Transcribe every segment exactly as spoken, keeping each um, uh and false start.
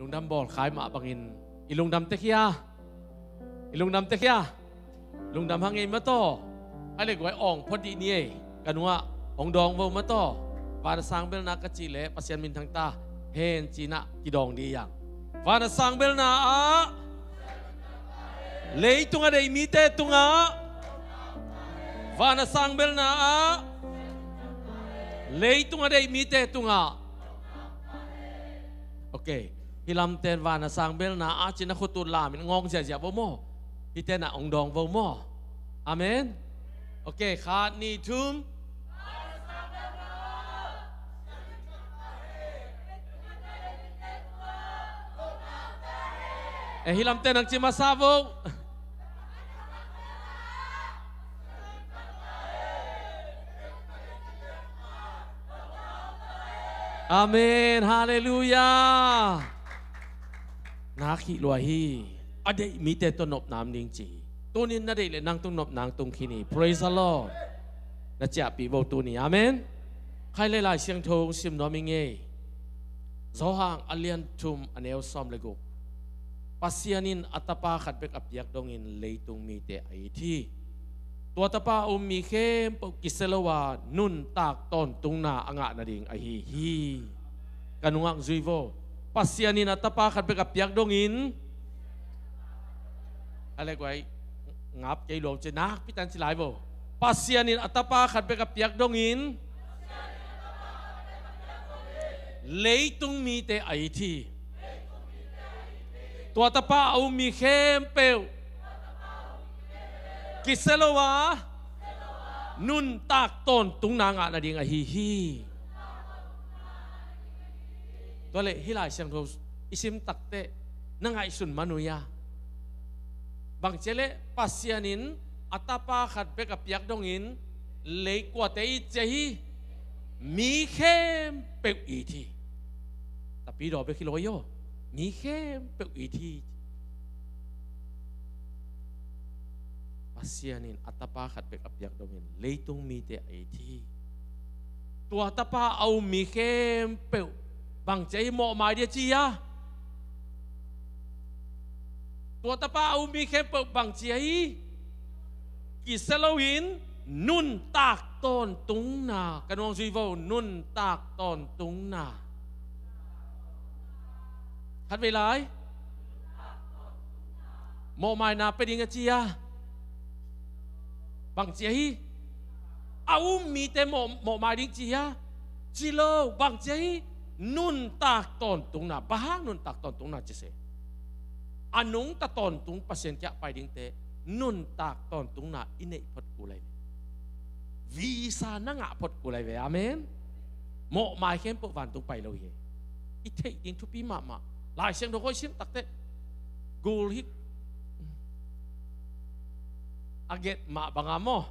Lungdam bawl khai mah bangin i lungdam tek hia? I lungdam tek hia? Lungdam hang ei mataw. Hai le guai awng phot dih ni ei. Ka nungah hong dawng vo mataw. Vana sang belna ka cih leh Pasian min thangta hen cinah kidawng dih yang. Vana sang belna ah leitung a deih mite tungah. Vana sang belna ah leitung a deih mite tungah. Ok. Hih lamten vana sang belna ah cin a khutut lamin ngawng ziahziah vo maw? Hihte na ong dawng vo maw? Amen. Ok, khat, nih, thum. Eh, hih lamten ang ci masa vo. Amen. Halleluiah. Nak hih lua hi. A deih mite tawh nopna om ding ci hi. Tunin na deih le nang tung nopna ang tung khin hi. Praise the Lord. Na ciahpih vo tuni. Amen. Khai le Lai Siangtho sim nuam i ngei. Johan a lian thum a neu sawm le guk. Pasian in a tapa khat bek a piak dongin leitung mite a it hi. Tua tapa a um mi khempeuh kisia lo a nuntak tawntungna a ngah nading ahi hi. Ka nungak zui vo. Pasian in a tapa khat bek a piak dongin. A le guai ngap kei lo ci nakpi tan ci lai vo. Pasian in a tapa khat bek a piak dongin leitung mite a it hi. Tua tapa a um mi khempeuh kisia lo a nuntak tawntungna ngah nading ahi hi. Tua leh hih Lai Siangtho i sim takteh na ngaihsun man uh ia? Bang cia leh Pasian in a tapa khat bek a piak dongin lei kuate it cia hi? Mi khempeuh it hi. Tapidaw bek hi lo aw. Mi khempeuh it hi. Pasian in a tapa khat bek a piak dongin leitung mite a it hi. Tua tapa a um mi khempeuh bang cia hi? Mawhmai dia ci ia? Tua tapa a um mi khempeuh bang cia hi? Kisia loin nuntak tawntungna. Ka nuang zui vo, nuntak tawntungna. Khatvei lai. Mawhmaina pia ding a ci ia? Bang cia hi? A um mite mawh, mawhmai ding ci ia? Ci lo. Bang cia hi? Nuntak tawntungna. Bang hang nuntak tawntungna ci se? A nungta tawntung Pasian kiang pai dingte nuntak tawntungna i neih phot kul lai ve. Visa na ngah phot kul lai ve. Amen. Mawhmai khempeuh vantung pai lo hi. I theih ding thupi mahmah. Lai Siangtho khawng i sim takteh gul hi. A get mah banga maw?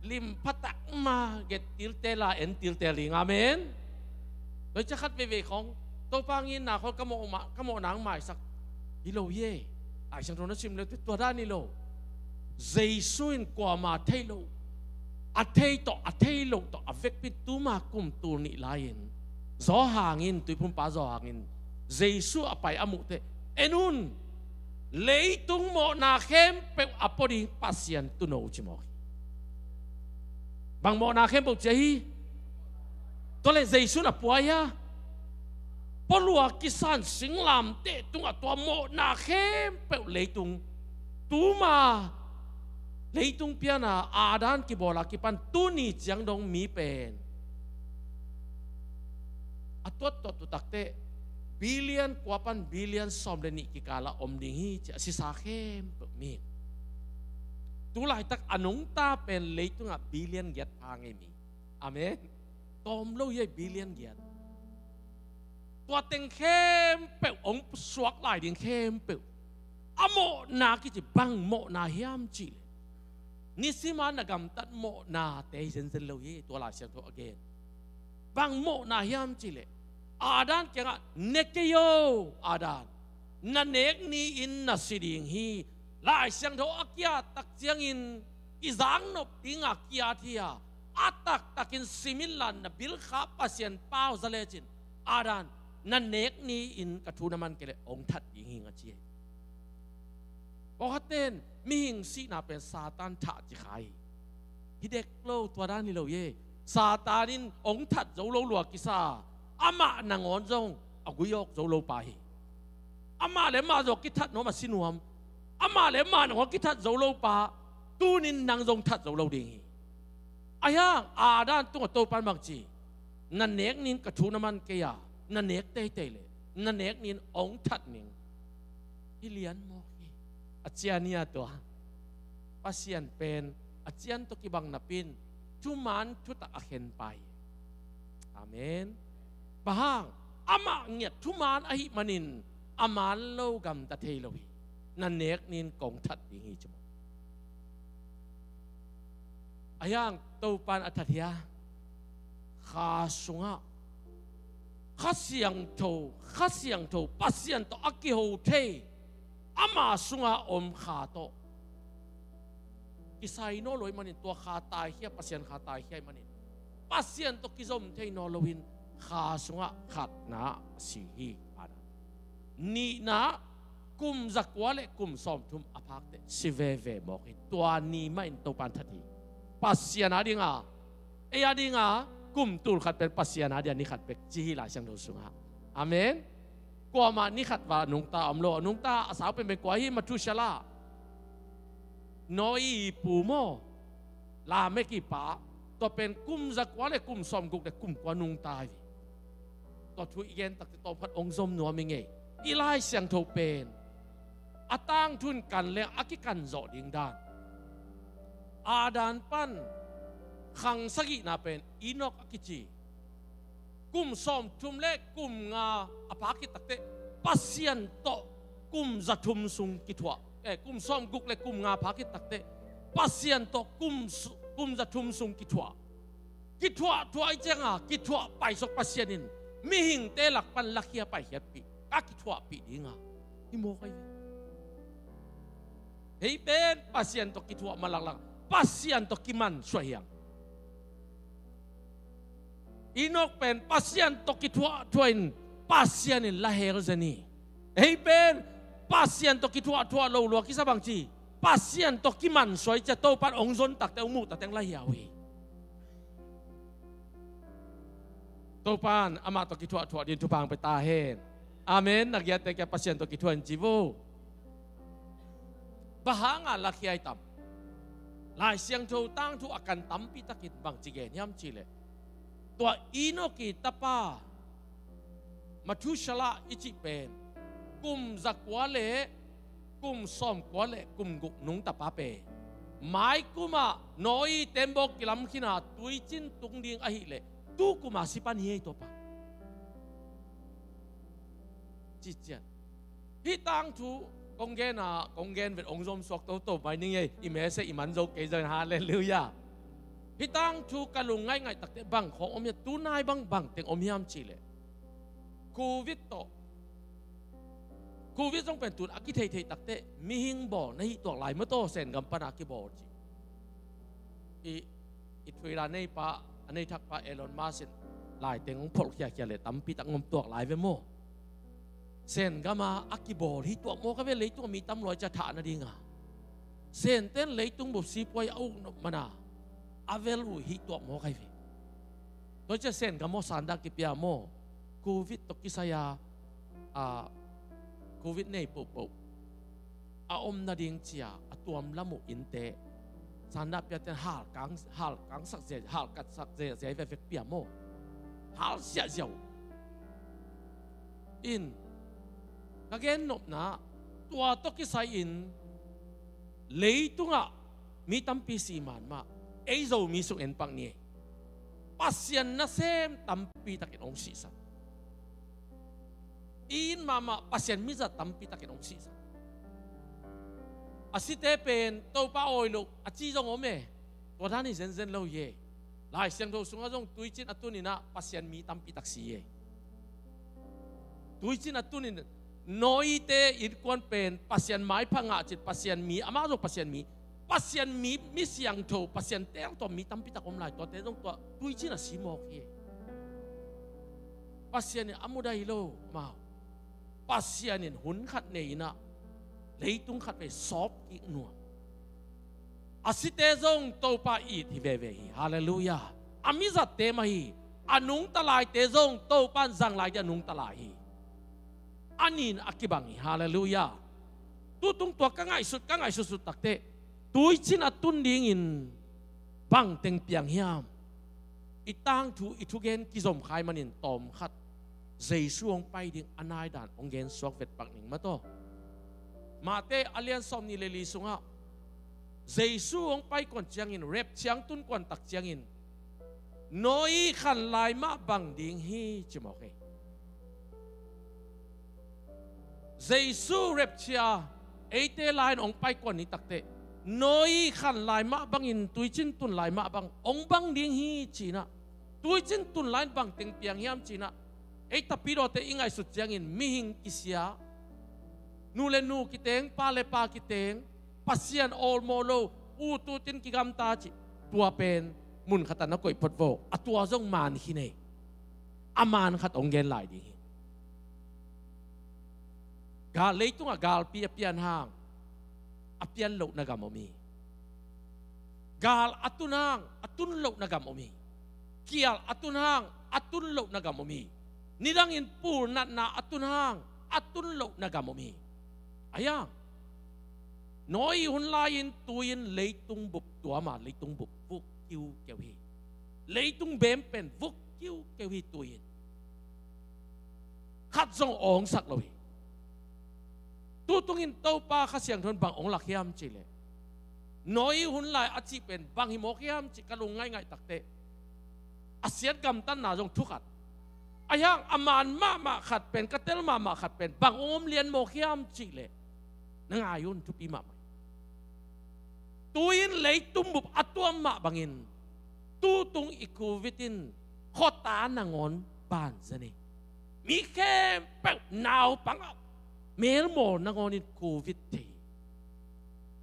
Lim phatak ma get tiltel a en tiltel ding. Amen. Tua ciang khat veivei khawng Topa nginna khawng ka mawh ma, ka mawhna ang maisak hi lo hi. Lai Siangtho na sim le tua dan hi lo. Jesu in kuama thei lo, a thei tawh a thei lo tawh a vekpi tuma kum tul nih lai-in Zawhang in, tuiphumpa Zawhang in Jesu a pai a muhteh, en un, leitung mawhna khempeuh a pua ding Pasian tuuno ci mawk hi. Bang mawhna khempeuh cia hi? Tua leh Jesu in a pua ia? Pualua kisan singlamteh tungah tua mawhna khempeuh leitung, tuma leitung piana Adam kibawl a kipan tuni ciang dong mi pen a tuat tawh tu takteh billion kua pan billion sawm le nih kikal ah om ding hi ci a sisa khempeuh mi. Tu laitak a nungta pen leitungah billion giat pha ngei mi. Amen. Tawm lo hi ei billion giat. Tua teng khempeuh hong suak lai ding khempeuh a mawhna kici. Bang mawhna hiam cih leh, nisima na gamtat mawhnate hi zenzen lo hi. Tua Lai Siangtho a gen. Bang mawhna hiam cih leh, Adam kiangah, ne kei o Adam, na nek ni-in na si ding hi. Lai Siangtho a kiat tak ciangin i zaknop dinga kiat hi a, a taktakin simin lan na bilkha Pasian pau za lecin, Adam, Na nek ni-in ka thu na man kei leh hong that ding hi ing, a ci hi. Pawlkhatte in mihing sihna pen Satan thah ci kha hi. Hi dek lo, tua dan hi lo hi. Satan in hong that zo lo lua kisa, amah nangawn zong a gui awk zo lo pa hi. Amah le amah zong kithat nuam, a si nuam. Amah le amah nangawn kithat zo lo pa, tuni-in nang zong that zo lo ding hi. Ahi hang Adam tungah Topa in bang ci? Na nek ni-in ka thu na man kei a, na nek teitei leh na nek ni-in hong that ning. Hi lian mawk hi. A cian hi a tua. Pasian pen a cian tawh kibang napi-in thuman thutak a khen pa hi. Amen. Bang hang? Amah ngiat thuman ahih manin a man lo gamta thei lo hi. Na nek ni-in kong that ding hi, ci maw. Ahi hang Topa in a that hi a, kha sungah Kha Siangtho, Kha Siangtho, Pasian tawh a kiho thei, ama sunga om kha tawh kisai nawn lo ahih manin, tua kha taikhia, Pasian kha taikhia ahih manin, Pasian tawh kizom thei nawn loin kha sungah khatna a si hi. Adam. Nihna, kum zakua le kum sawmthum a phak teh si veve mawk hi. Tua ni mah in Topa in that hi. Pasian a dinga, ei a dinga, kum tul khat pen Pasian a dinga ni khat bek ci hi Lai Siangtho sungah. Amen. Kuamah ni khat va nungta om lo. Nungta a sau penpen kua hi? Methuselah. Noah i pu maw? Lamek i pa. Tua pen kum zakua le kum sawmguk le kum kua nungta hi. Tua thu i gen takteh tawmkhat hong zom nuam i ngei. I Lai Siangtho pen a tangthu in kan leng a kikan zawh ding dan. Adam pan khang sagihna pen Enoch a kici. Kum sawmthum le kum nga a phak khit takteh Pasian tawh kum zathum sung kithuah. Eh, kum sawmguk le kum nga phak khit takteh Pasian tawh kum su-, kum zathum sung kithuah. Kithuah, thuah i cianga, kithuah paisuk Pasian in mihingte lak pan lakhia paikhiatpih, ka kithuahpih dinga hi mawk ahi ve. Hei pen Pasian tawh kithuah mah laklak, Pasian tawh kiman suah hiang. Enoch pen Pasian tawh kithuah, thuah in Pasian in la hel zen hi. Hei pen Pasian tawh kithuah, thuah lo lua kisa bang ci, Pasian tawh kiman suah i cia, Topan hong zon takteh, hong muh takteh la hiau hi. Topan amah tawh kithuah, thuah din thupha hong pia ta hen. Amen. Na giatte kia Pasian tawh kithuah in ci vo. Bang hanga lakhia i tam? Lai Siangtho tangthu a kan tampi takin bang ci gen hiam cih leh, tua Enoch i tapa Methuselah i cih pen kum zakua le kum sawmkua le kum guk nungta pa pen, maikumah Noah i tembawk kilam khin a, tuicin tung ding ahih leh tu kuma si pan hi ei, tua pa. Cician. Hih tangthu kong gen a, kong gen vet hong zom suak toto mai ning ei, i message i man zo kei zong, halleluiah. Hih tangthu ka lung ngaihngaih takteh bang khawng om hiam, tunai bang bang teng om hiam cih leh, Covid tawh, Covid zong pen tun a kitheihtheih takteh mihing bawl na hih tuak lai maw, taw, Sen gam pana kibawl ci. I, i Twitter a neipa, a neithakpa Elon Musk in laiteng hong pholh khiakhia leh tampi tak ngom tuak lai ve maw. Sen gama a kibawl hi tuak mawk a ve, leitung a mi tam lua i cia thah nadinga. Senten leitung bup sipuai a uk nop mana a vel uh hi tuak mawk ahi ve. Tua i cia Sen gam maw, sanda kipia maw, Covid tawh kisai a, a, Covid nei pohpoh a om nading cia a tuam lam uh innte, sanda piaten halkang, halkang sak zia, halkat sak zia, zia vekvek pia maw. Hal siahziah uh. In, ka gen nopna, tua tawh kisai in leitungah mi tampi si man mah, ei Zomi sung en pak ni ei. Pasian nasem tampi takin hong sihsan. I inn mahmah Pasian mizat tampi takin hong sihsan. A site pen Topa awi lo a ci zong om e. Tua dan hi zenzen lo hi e. Lai Siangtho sungah zong tuicin a tuninah Pasian mi tampi tak si e. Tuicin a tunin Noah-te innkuan pen Pasian maipha ngah cin, Pasian mi, amah zong Pasian mi, Pasian mi, mi siangtho, Pasian teng tawh mi tampi tak om lai, tuate zong tua tuicin a si mawk hi. Pasian in a mudah hi lo, amau. Pasian in hun khat nei in ah leitung khat vei sawp kik nuam. A site zong Topa it hi veve hi. Halleluiah. A mizatte mah hi. A nungta laite zong Topa in zang lai ding a nungta lai hi. A nin a kibang hi. Halleluiah. Tutung tua ka ngaihsut, ka ngaihsutsut takteh, tuicin a tun dingin bangteng piang hiam? I tangthu, i thugen kizom kha ahih manin tawmkhat Jesu hong pai ding a nai dan hong gen suak vet pak ning maw taw. Mate a lian sawmnih le li sungah Jesu hong pai kuan ciangin, rapture hong tun kuan tak ciangin, Noah khan lai mah bang ding hi ci mawk hi. Jesu rapture eite lai-in hong pai kuan ni takteh, Noah khan lai mah bangin, tuicin tun lai mah bang hong bang ding hi ci-in ah, tuicin tun lai-in bangteng piang hiam ci-in ah, ei tapidawte i ngaihsut ciangin mihing kisia, nu le nu kiteng, pa le pa kiteng, Pasian awlmawh lo, ut utin kigamta cih, tua pen mun khatah na koih phot vo. A tua zong man khin ei. A man khat hong gen lai ding hi. Gal, leitungah galpi a pian hang a pian lohna gam om hi. Gal a tun hang a tun lohna gam om hi. Kial a tun hang a tun lohna gam om hi. Nidangin pulnatna a tun hang a tun lohna gam om hi. Ahi hang Noah hun lai-in tui-in leitung bup tuam a, leitung bup vuk kiukeu hi. Leitung beem pen vuk kiukeu hi tui-in. Khat zong awngsak lo hi. Tutungin Topa Kha Siangtho in bang hong lak hiam cih leh, Noah hun lai a cih pen bang hi mawk hiam cih ka lung ngaingai takteh, a siat gamtatna zong thu khat. Ahi hang a man mahmah khat pen, ka tel mahmah khat pen bang hong om lian mawk hiam cih leh, na ngai un, thupi mahmah. Tui-in leitung bup a tuam mah bangin, tutung i Covid in khuata nangawn banzen hi. Mi khempeuh naupang ah melmawl nangawnin Covid thei.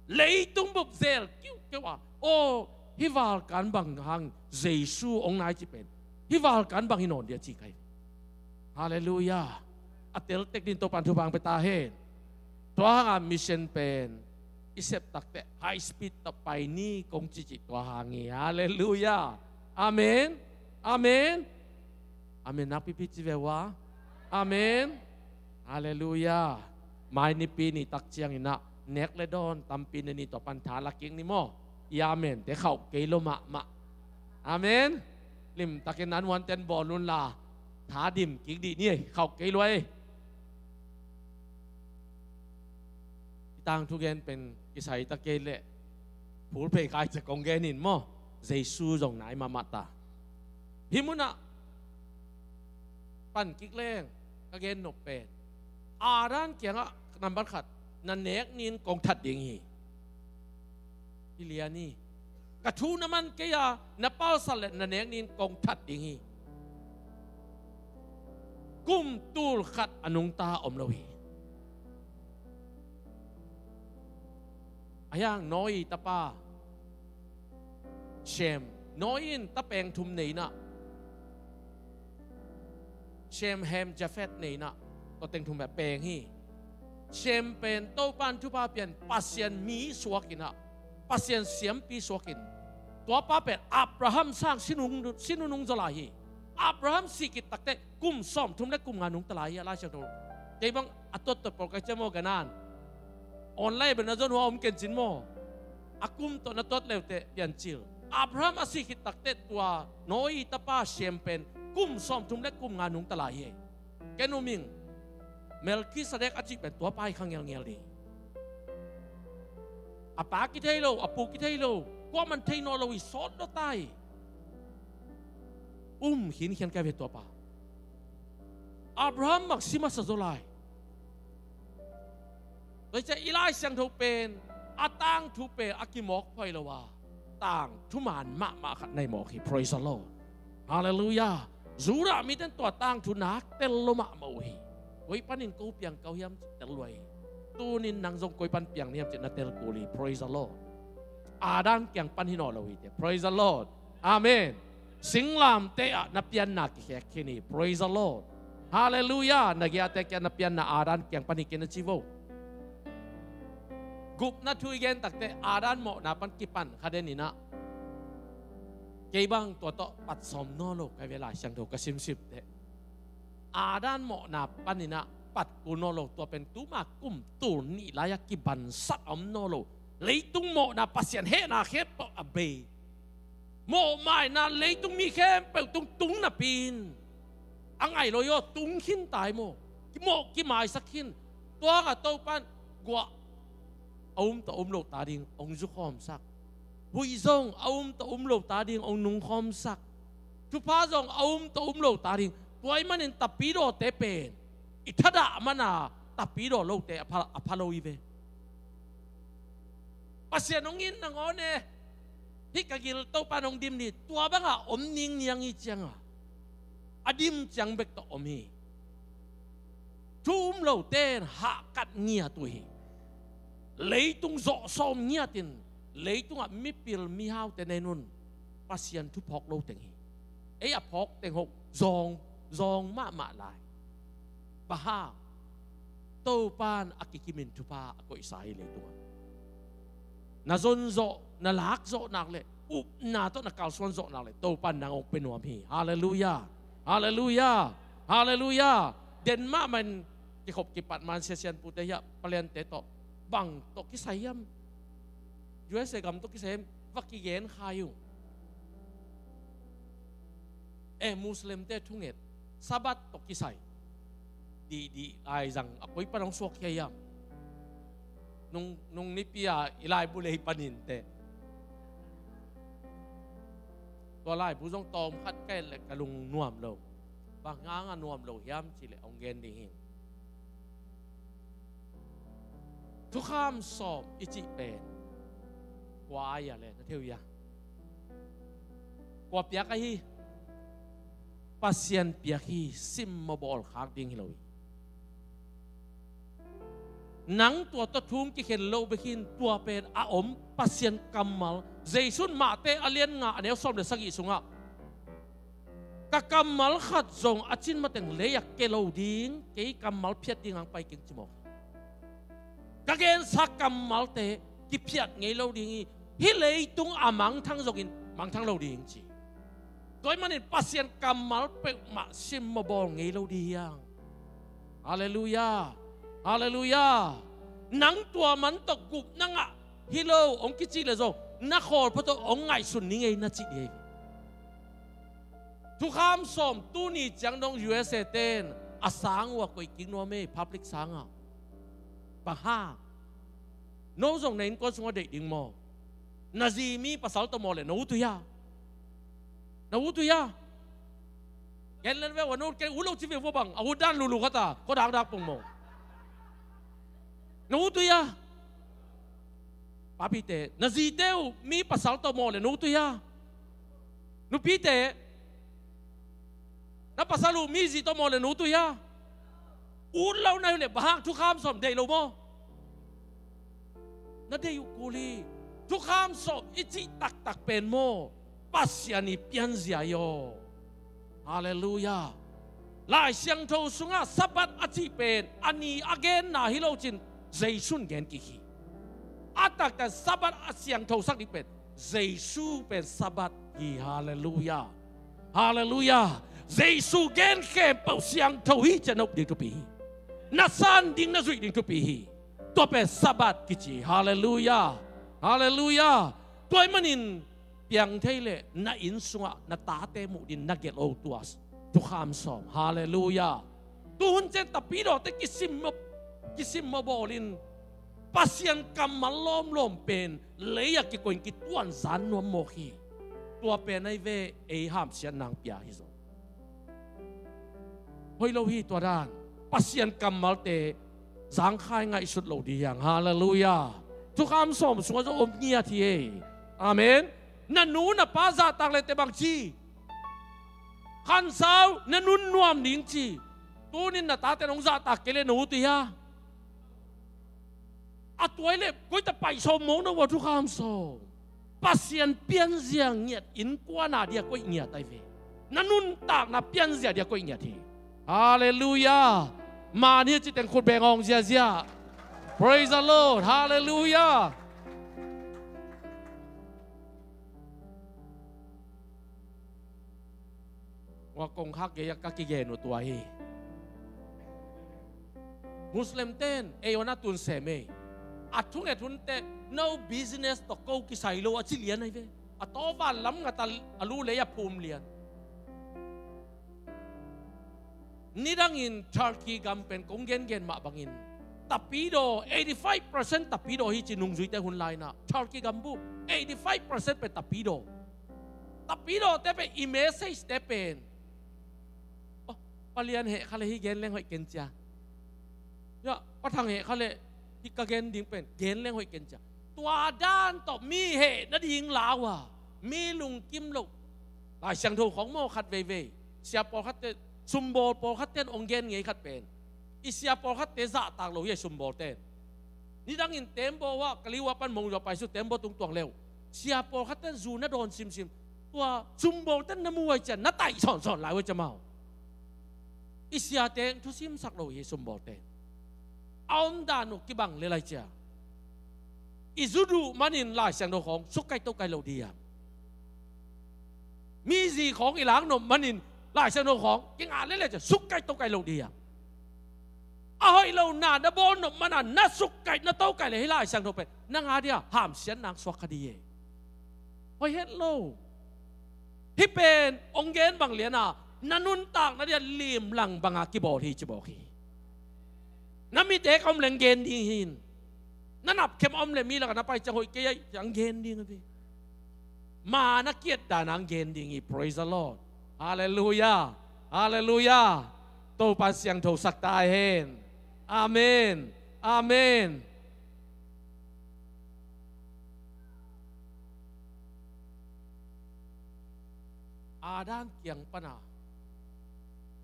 Leitung bup zel kiukeu a, aw, hih valkan bang hang Jesu hong nai cih pen, hih valkan bang hi nawn dia ci ka hi. Halleluiah. A tel tek dingin Topa'n thupha hong pia ta hen. Tua hanga mission pen i sep takteh high speed tawh pai ni kong cihcih tua hang hi. Halleluiah. Amen. Amen. Amen nakpipi ci ve ua. Amen. Halleluiah. Mai Nipi ni tak ciangin ah nek le dawn tampi na ni, tua pan tha la kik ni maw. I amen te khauh kei lo mahmah. Amen. Limtakin an huanten bawl unla tha dim kik dih ni ei, khauh kei lua ei. I tangthu gen pen kisai ta kei leh phul phei kai ciang kong gen in maw. Jesu zong nai mahmah ta. Hih munah pan kik leng ka gen nop pen, Adam kiangah nambat khat, na nek ni-in kong that ding hi. Hi lian hi. Ka thu na man kei a, na palsat leh na nek ni-in kong that ding hi. Kum tul khat a nungta om lo hi. Ahi hang Noah tapa Shem, Noah in tapeng thum nei in ah, Shem, Ham, Japheth nei in ah, tua teng thum pen peng hi. Shem pen Topa'n thupha pia-in Pasian mi suak in ah, Pasian siampi suak in, tua pa pen Abraham sang si nunung, si nunung zaw lai hi. Abraham sih khit takteh kum sawmthum le kum nga nungta lai hi, a Lai Siangtho. Kei bang a tuat tuat pawl ka ciam aw, ganan online bel na zon hua om kencin maw. A kum tawh na tuat leuteh piancil. Abraham a sih khit takteh tua Noah tapa Shem pen kum sawmthum le kum nga nungta lai hi. Ken um ing. Melkhisedek a cih pen tua pa hi kha ngelngel ding. A pa kithei lo, a pu kithei lo, kuaman thei nawn lo hi, sawt lo ta hi. Um khinkhian ka ve tua pa. Abraham mak si masa zaw lai. Tua hi ciang i Lai Siangtho pen a tangthu pen a kimawk phuai lo a, tangthu man mahmah khat na hi mawk hi. Praise the Lord. Halleluiah. Judah mite in tua tangthu nak tel lo mahmah uh hi. Koi panin ko piang ka uh hiam cih tel lua hi. Tuni-in nang zong koi pan piang na hiam cih na tel kul hi. Praise the Lord. Adam kiang pan hi nawn lo hi teh. Praise the Lord. Amen. Singlamteh ah na pianna kikhek khin hi. Praise the Lord. Halleluiah. Na giate kiang na pianna Adam kiang pan hi kei na ci vo. Gupna thu i gen takte Adam mawhna pan kipan kha den inah, kei bang tua tawh pat sawm naw lo kai ve, Lai Siangtho ka simsim teh. Adam mawhna paninah pat kul naw lo, tua pen tuma kum tul nih lai-ah kibansat a om naw lo. Leitung mawhna Pasian hehna khempeuh a bei. Mawhmaina leitung mi khempeuh tung tung napi-in a ngai lo hi aw, tung khin tai maw. Kimawh kimaisak khin. Tua hangah Topan guah a um tawh um lo ta ding hong zukhawmsak. Huih zong a um tawh um lo ta ding hong nungkhawmsak. Thupha zong a um tawh um lo ta ding. Tua ahih manin tapidawte pen i thadah mana tapidawh lote a pha, a pha lo hi ve. Pasian hong it nangawn e. Hih ka gil Topan hong dim ni, tua bangah om ningniang hi cianga a dim ciang bek tawh om hi. Thu um lote in hahkat ngiat uh hi. Leitung zawh sawm ngiatin leitungah mipil mihaute nei nun Pasian thu phawk lo teng hi. Ei a phawk teng hoh zawng, zawng mahmah lai. Bang hang? Topan a kikimin thupha a koihsa hi leitungah. Na zon zawh, na lak zawh nak leh, upna tawh na kalsuan zawh nak leh Topan nang hong pia nuam hi. Halleluiah. Halleluiah. Halleluiah. Den mahmah in kikhop kipat man siasianpute hiah paliante tawh bang tawh kisai hiam? U S A gam tawh kisai hiam? Va kigen khai uh. Eh, Muslimte thunget Sabbath tawh kisai. Dihdih lai zang a koi pan hong suak khia hiam? Nung, nung nipi a i laibu lei panin teh. Tua laibu zong tawm khat ka et leh ka lung nuam lo. Bang hangah nuam lo hiam cih leh hong gen ding hi. Thukham sawm i cih pen kua ai a le na thei uh hia? Kua piak ahi? Pasian piak hi. Simmawh bawl khak ding hi lo hi. Nang tua tawh thu kikhen lo bek hi in, tua pen a om Pasian kammal. Jesu in Mate a lian nga a neu sawm le sagih sungah, ka kammal khat zong a cin mateng lei-ah kia lo ding, kei kammal phiat ding hong pai keng ci mawk. Ka gensa kammalte kiphiat ngei lo ding hi. Hih leitung a mangthang zongin mangthang lo ding ci. Tua ahih manin Pasian kammal peuhmah simmawh bawl ngei lo ding hi hang. Halleluiah. Halleluiah. Nang tua man tawh gupna ngah hi lo hong kici leh zong na khawlpha tawh hong ngaihsun ni ngei na cih ding hi. Thukham sawm tuni ciang dong U S A ten a sang uh a koih kik nuam ei, public sangah. Bang hang? No zong na innkuan sungah deih ding maw? Na zi mi pasal tawh mawh leh na ut uh hia? Na ut uh hia? Gen len ve ua, na ut kei, ut lo ci ve ua bang, a ut dan lulu khat a, kua dakdak pong maw? Na ut uh hia? Papite, na zite uh mi pasal tawh mawh leh na ut uh hia? Nupite, na pasal uh mi zi tawh mawh leh na ut uh hia? Ut lo na hi uh leh bang hang? Thukham sawm deih lo maw? Na deih uh kul hi. Thukham sawm i cih taktak pen maw, Pasian i pianzia hi aw. Halleluiah. Lai Siangtho sungah Sabbath a cih pen a ni a genna hi lo cin Jesu in gen kik hi. A taktak Sabbath a siangthosak ding pen Jesu pen Sabbath hi. Halleluiah. Halleluiah. Jesu gen khempeuh siangtho hi ci-a na up ding thupi hi. Na san ding, na zuih ding thupi hi. Tua pen Sabbath kici. Halleluiah. Halleluiah. Tua ahih manin piang thei leh na inn sungah na tate muh ding na gelh o, tua thukham sawm. Halleluiah. Tuhun ciang tapidawte kisim, kisim mawh bawlin Pasian kammal lawmlawm pen lei-ah kikoih in kituanzan nuam mawk hi. Tua pen ahi ve, ei hamsiatna hong pia hi zaw. Hoih lo hi tua dan. Pasian kammalte zangkhai ngaihsut lo ding hi hang. Halleluiah. Thukham sawm sungah zong om ngiat hi ei. Amen. Na nu na pa zahtak leh teh bang ci? Khansau, na nun nuam ding ci. Tunin na tate nong zahtak kei leh na ut uh hia? A tuai leh koi ta paih sawm mawk na ua, thukham sawm. Pasian pianzia ngiat innkuan a dia koih ngiat ahi ve. Na nuntakna pianzia dia koih ngiat hi. Halleluiah. Man hi ci teng khut beng hong ziazia. Praise the Lord. Halleluiah. Ua kongkhak gei-a ka kigen uh tua hi. Muslim ten ei on a tun sem ei. A thunget hunte no business tawh ko kisai lo a ci lian ahi ve. A tawh vanlam ngat a lu lei a phum lian. Nidangin Turkey gam pen kong gengen mah bangin tapidaw, eighty five percent tapidaw hi ci nungzuite hun laina. Turkey gam bu eighty five percent pen tapidaw. Tapidawte pen i message te pen, oh, Palian heh kha le hi gen leng hoih ken cia. Ya, Pathang heh kha le hi ka gen ding pen gen leng hoih ken cia. Tua dan tawh mi heh nading lau a, mi lungkim lo. Lai Siangtho khawng maw khat veivei. Sia pawlkhatte, sumbawl pawlkhatte in hong gen ngei khat pen, i sia pawlkhatte zahtak lo hi a, i sumbawlte in. Nidangin tembaw ah, Kaliua pan Mongzua paisuk tembaw tung tuak leu, sia pawlkhatte in zu na dawn simsim. Tua sumbawlte in na mu ai cia, na taih sawnsawn lai uh ai cia mau. I siate thusimsak lo hi sumbawlte. A omdan uh kibang le lai cia, i zu duh manin Lai Siangtho khawng sukkaih tokaih lo diam? Mi zi khawng i laknop manin Lai Siangtho khawng kingah le lai cia, sukkaih tokaih lo diam? A hoih lo na na bawlnop mana na sukkaih na tokaih le hi Lai Siangtho pen nang a dia hamsiat nang suak kha di e. Hoih het lo. Hih pen hong gen bang liana, na nuntakna dia limlang banga kibawl hi ci bawk hi. Na mite ka om leng gen ding hi in. Na napkhem a om le mi lakah na pai ciang hoih kei ai ciang gen ding a ve. Ma na kiat dan ang gen ding hi. Praise the Lord. Halleluiah. Halleluiah. Topa in siangtho sak ta hen. Amen. Amen. Adam kiang pana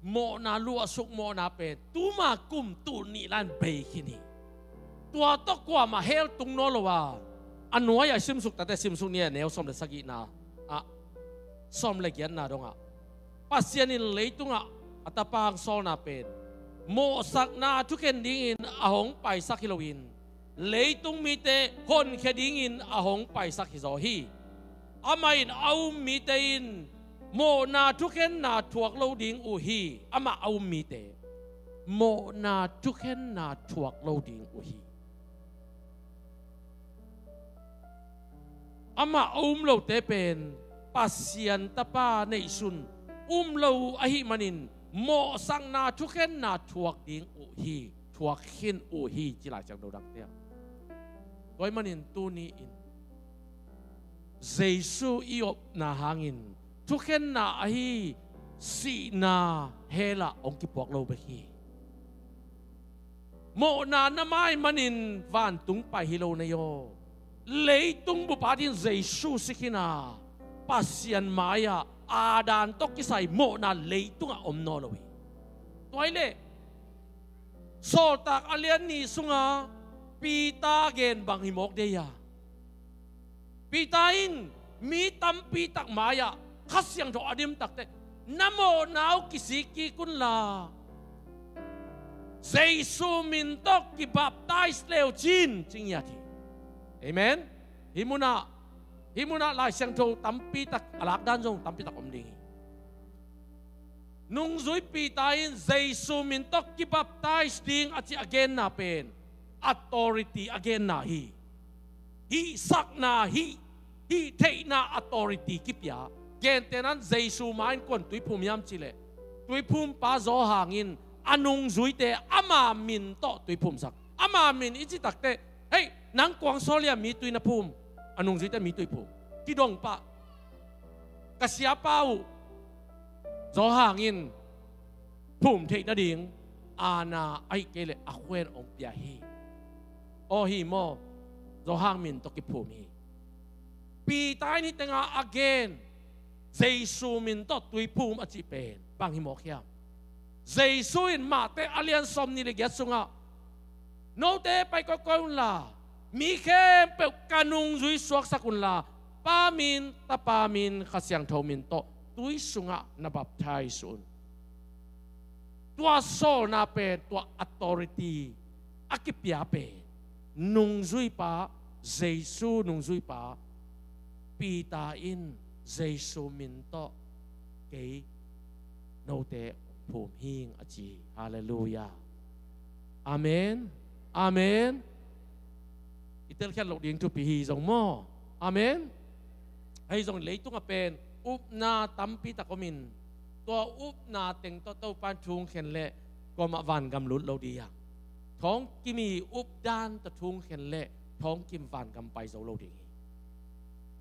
mawhna luahsuk mawhna pen tuma kum tul nih lan bei khin hi. Tua tawh kuamah hell tung nawn lo a, a nuai-ah simsuk tate simsuk ni a neu sawm le sagihna ah, sawm le giatna dongah Pasian in leitungah a Tapa hong sawlna pen mawhsakna thukhen dingin a hong paisak hi loin, leitung mite honkhia dingin a hong paisak hi zaw hi. Amah in a um mite in mawhna thukhenna thuak lo ding uh hi. Amah a um mite mawhna thukhenna thuak lo ding uh hi. Amah a um lote pen Pasian Tapa neihsun um lo uh ahih manin mawhsakna thukhenna thuak ding uh hi, thuak khin uh hi ci Lai Siangtho dangte ah. Tua ahih manin tuni-in Jesu i opna hangin thukhenna ahi sihna hell ah hong kipuak lo bek hi. Mawhna na mai manin vantung pai hi lo nei aw. Leitung bup adingin Jesu si khin a, Pasian mai-ah Adam tawh kisai mawhna leitungah om nawn lo hi. Tua hi leh Sawltak a lian nih sunga Peter gen bang hi mawk dei a, Peter in mi tampi tak mai-ah Kha Siangtho a dim takteh, na mawhna uh kisik kik unla Jesu min tawh kibaptize leu cin ci ngiat hi. Amen. Hih munah, hih munah Lai Siangtho tampi tak a lakdan zong tampi tak om ding hi. Nungzui Peter in Jesu min tawh kibaptize ding a ci a genna pen authority a genna hi. Hih sakna, hih, hih theihna authority kipia. Gentehnan Jesu ma-in kuan tuiphum hiam cihleh, tuiphumpa Johan in a nungzuite ama min tawh tuiphumsak. Ama min i ci takteh, hei, nang kuang sawl hiam mi tui na phum? A nungzuite mi tui phum. Kidong pah. Ka siapa uh Johan in phum theih nading aana ahih kei leh a khuan hong pia hi. Aw hi maw? Johan min tawh kiphum hi. Peter in hih tenga a gen Jesu min tawh tuiphum a cih pen bang hi mawk hiam? Jesu in Mate a lian sawmnih le giat sungah, note pai kawikawi unla, mi khempeuh ka nungzui suaksak unla, Pa min, Tapa min, Kha Siangtho min tawh tui sungah na baptize un. Tua sawlna pen, tua authority a kipia pen nungzuipa, Jesu nungzuipa Peter in Jesu min tawh kei note phum hing a ci hi. Halleluiah. Amen. Amen. I telkhiat loh ding thupi hi zong maw. Amen. Ahi zong leitung a pen upna tampi tak om in, tua upna teng tawh Topan thu hong khen leh kuamah vangam lut lo ding hi hang. Thawngkim i updan tawh thu hong khen leh thawngkim vangam pai zo lo ding hi.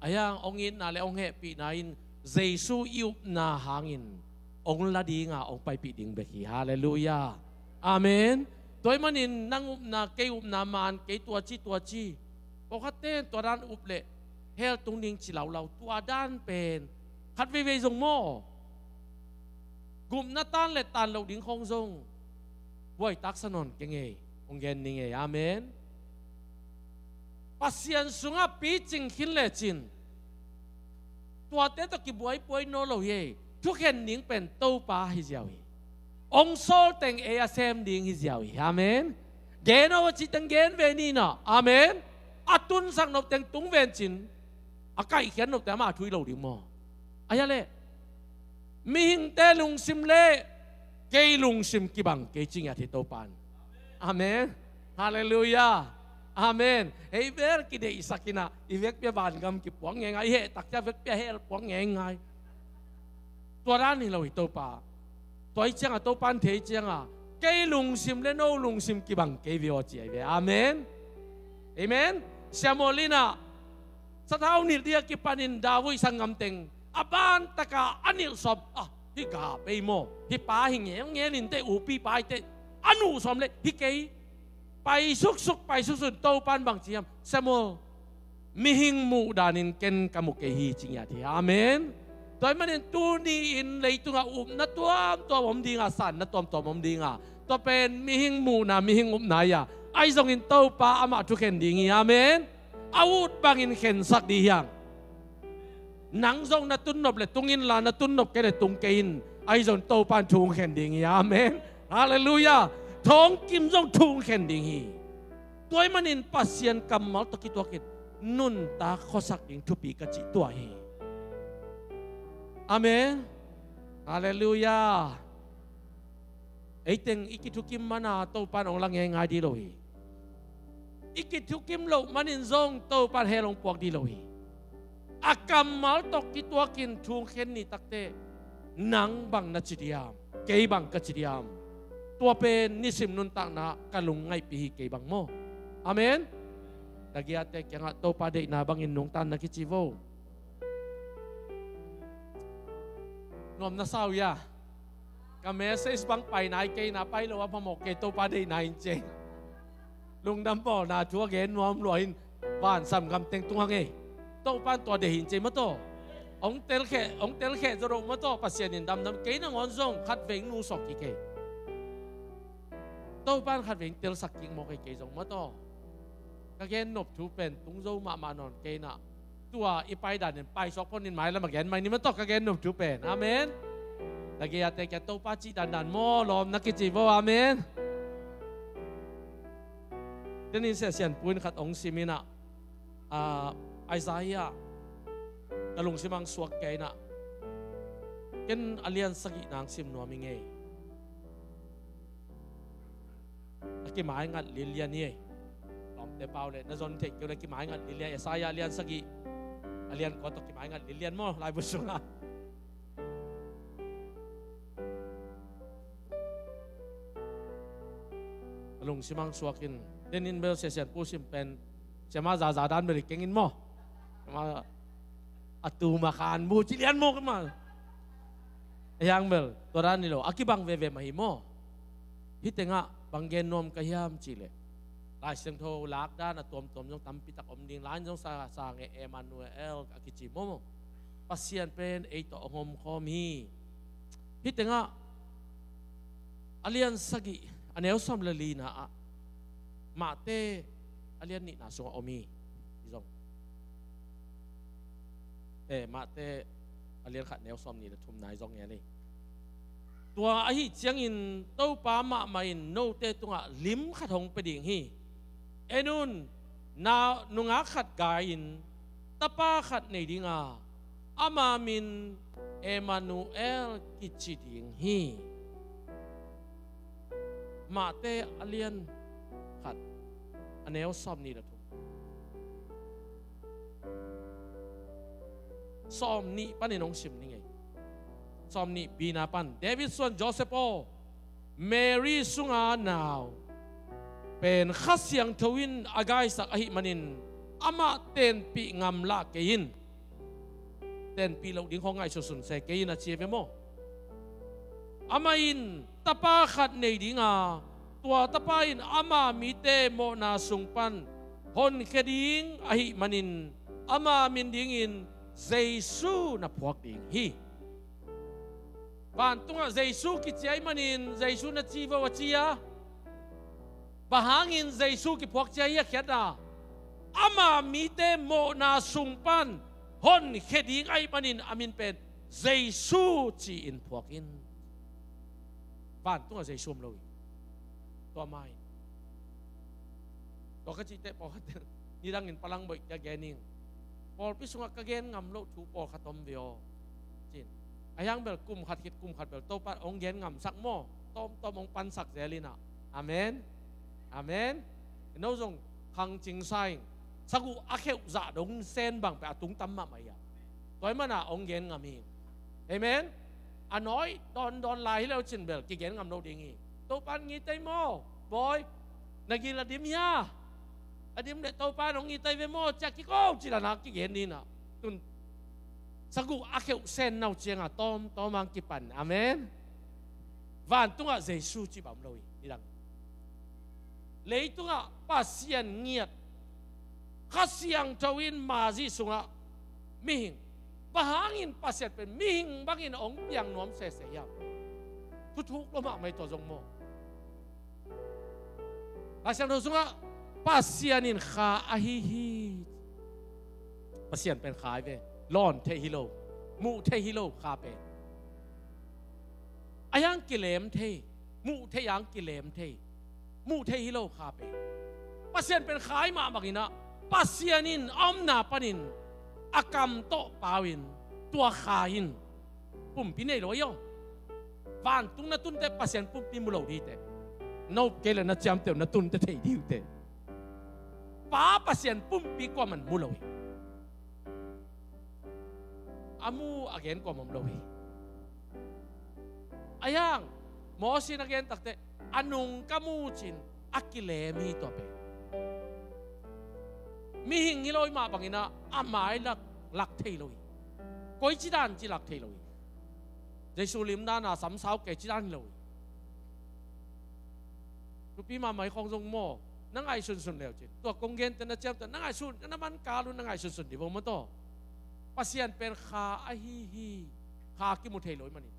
Ahi hang hong itna le hong hehpihna in Jesu i upna hangin hong la dinga hong paipih ding bek hi. Halleluiah. Amen. Tua ahih manin nang upna, kei upna, maan kei, tua ci, tua ci. Pawlkhatte in tua dan up leh hell tung ding ci laulau. Tua dan pen khat veivei zong maw, gupna tan le tan loh ding khawng zong buaitaksa nawn keng ei, hong gen ning ei. Amen. Pasian sungah picing khin lecin tuate tawh kibuaipuai nawn lo hi ei. Thukhen ding pen Topa hi ziau hi. Hong sawl teng ei a sem ding hi ziau hi. Amen. Gen aw a cih teng gen ve ni na. Amen. A tunsak nop teng tung ven cin, a kaihkhiat nop teng amah thu hi lo ding maw. Ahi a leh mihingte lungsim le kei lungsim kibang kei ci ngiat hi Topan. Amen. Halleluiah. Amen. Ei bel kideihsak in ah, i vekpi a vangam kipuak ngeingai, i heh tak ciang vekpi a hell puak ngeingai. Tua dan hi lo hi Topa. Tua hi ciangah Topan thei ciangah kei lungsim le no lungsim kibang kei ve aw ci ahi ve. Amen. Amen. Samuel in ah sathau nilh ding a kipanin David sanggam teng a ban taka a nilh sawm, ah, hih ga pei maw, hih pa hi ngeungeu in teh, upi pa hi teh, a nuh sawm leh hih kei. Pai suksuk, pai suksuk in Topan bang ci hiam? Samuel, mihing muh danin ken ka mu kei hi ci ngiat hi. Amen. Tua ahih manin tuni-in leitungah upna tuamtuam om dinga, sanna tuamtuam om dinga, tua pen mihing muhna, mihing upna hi a, ahi zongin Topa amah thukhen ding hi. Amen. A ut bangin khensak ding hi hang. Nang zong na tun nop leh tung inla, na tun nop kei leh tung kei in, ahi zongin Topan thu hong khen ding hi. Amen. Halleluiah. Thawngkim zong thu hong khen ding hi. Tua ahih manin Pasian kammal tawh kituakin nuntak khuasak ding thupi ka cih tua hi. Amen. Halleluiah. Eiteng i kithukim mana Topan hong la ngeingai ding lo hi. I kithukim loh manin zong Topan hell hong puak ding lo hi. A kammal tawh kituakin thu hong khen ni takteh, nang bang na ci diam, kei bang ka ci diam? Tua pen nisim nuntakna ka lungngaihpih hi kei bang maw. Amen. Na giate kiangah Topa deihna bangin nungta in na kici vo. Nuam na sa uh hia? Ka message bang pai nai kei na, pai lo a phamawh kei, Topa deihna in ceng. Lungdam bawlna thu a gen nuam lua in, vansam gam teng tung hang ei. Topan tua deih hi in cei mataw. Hong telkheh, hong telkheh zaw lo mataw, Pasian in damdam kei, nangawn zong khatvei hong nusawk kik ei. Topan khatvei hong telsak kik mawk ei kei zong mataw. Ka gen nop thu pen tung zo mahmah nawn kei na. Tua i pai danin paisuak phonin mailam a gen mai ni mataw ka gen nop thu pen. Amen. Na gei a te kia Topa cih dandan maw lawm na kici vo. Amen. Tenin Sia Sian Pu in khat hong sim in ah, ah, Isaiah ka lungsim ang suak kei in ah, ken a lian sagih nang sim nuam i ngei. A kimai ngat lilian hi. Lawmte pau le na zon theih keu le kimai ngat lilian. Isaiah a lian sagih, a lian kua tawh kimai ngat lilian maw laibu sungah. A lungsim ang suak in. Tenin bel Sia Sian Pu sim pen siama zaza dan bel i keng in maw. Siama a tu ma khan bu ci lian maw kama. A hiang bel tua dan ni lo a kibang veve mah hi maw. Hih tengah bang gen nuam ka hiam cih leh, Lai Siangtho lak dan a tuamtuam zong tampi tak om ding, lai zong sa, sa nge Emmanuel a kici maw maw. Pasian pen ei tawh hong om khawm hi. Hih tengah a lian sagih a neu sawm le lina ah, Mate a lian nihna sungah om hi. Hi zong. Eh, Mate a lian khat neu sawm nih le thumna hi zong ngen hi. Tua ahi ciangin Topa mahmah in note tungah lim khat hong pia ding hi. En un, na nungak khat gai-in tapa khat nei dinga, ama min Emmanuel kici ding hi. Mate a lian khat, a neu sawmnih le thum. Sawmnih panin hong sim ning ei. Sawmnih bina pan. David suan Joseph aw, Mary sunga nau pen Kha Siangtho in a gaisak ahih manin amah tenpih ngam lah kei in. Tenpih loh ding khawng ngaihsunsun se kei in a ci ve maw? Amah in tapa khat nei dinga, tua tapa in ama mite mawhna sung pan honkhia ding ahih manin ama min dingin Jesu na phuak ding hi. Vantungah Jesu kici ahih manin Jesu na ci vo a ci a. Bang hangin Jesu kiphuak ci a, hi a khiatna, ama mite mawhna sung pan honkhia ding ahih manin a min pen Jesu ci-in phuak in. Vantungah Jesu om lo hi. Tua mah hi. Tua ka cih teh pawlkhat nidangin palangboih kia gen ing. Pawlpi sungah ka gen ngam loh thu pawlkhat om ve aw. Cin. A hiang bel kum khat khit kum khat bel Topa hong gen ngamsak maw? Tawmtawm hong pansak zel in ah. Amen. Amen. No zong khang cing sa ing. Saguh a kheuh zah dong sen bang pen a tung tam mahmah hi a. Tua ahih manin hong gen ngam hi. Amen. A nawi dawndawn lai hi lo cin bel kigen ngam lo ding hi. Topa in ngi tei maw? Bawi, na gil a dim hia? A dim leh Topa in hong ngi tei ve maw? Ci a kiko ci dan a kigen ding in ah. Tun saguh a kheuh sen nau ciangah tawmtawm hong kipan. Amen. Vantungah Jesu cih bang om lo hi. Nidang leitungah Pasian ngiat, Kha Siangtho in Mary sungah mihing, bang hangin Pasian pen mihing bangin hong piang nuam sese hiam? Thuthuk lua mahmah hi tua zong maw? Kha Siangtho sungah Pasian in Kha ahi hi. Pasian pen Kha hi ve. Lawn theih hi lo, muh theih hi lo Kha pen. A hiang kilem thei, muh theih hiang kilem thei, muh theih hi lo Kha pen. Pasian pen Kha ahih mah bangin ah, Pasian in a omna panin a kam tawh pau in, tua Kha in pumpi nei lo hi aw. Vantung na tun teh Pasian pumpi mu lo ding hi teh. Na up kei leh na ciamteh uh na tun teh thei ding uh teh. Pa Pasian pumpi kuaman mu lo hi. A mu a gen kuamah om lo hi. A hiang Moses in a gen takteh a nung ka mu cin a kilem hi tua pen. Mihing hi lo ahih mah bangin ah a mai lak, lak thei lo hi. Koici dan ci lak thei lo hi. Jesu lim dan a samsau kei ci dan hi lo hi. Thupi mahmah hi khawng zong maw? Na ngaihsunsun leu cin. Tua kong gente na ciamteh, na ngaihsun, na man kal un na ngaihsunsun dih vo maw taw. Pasian pen Kha ahi hi. Kha kimu thei lo ahih manin.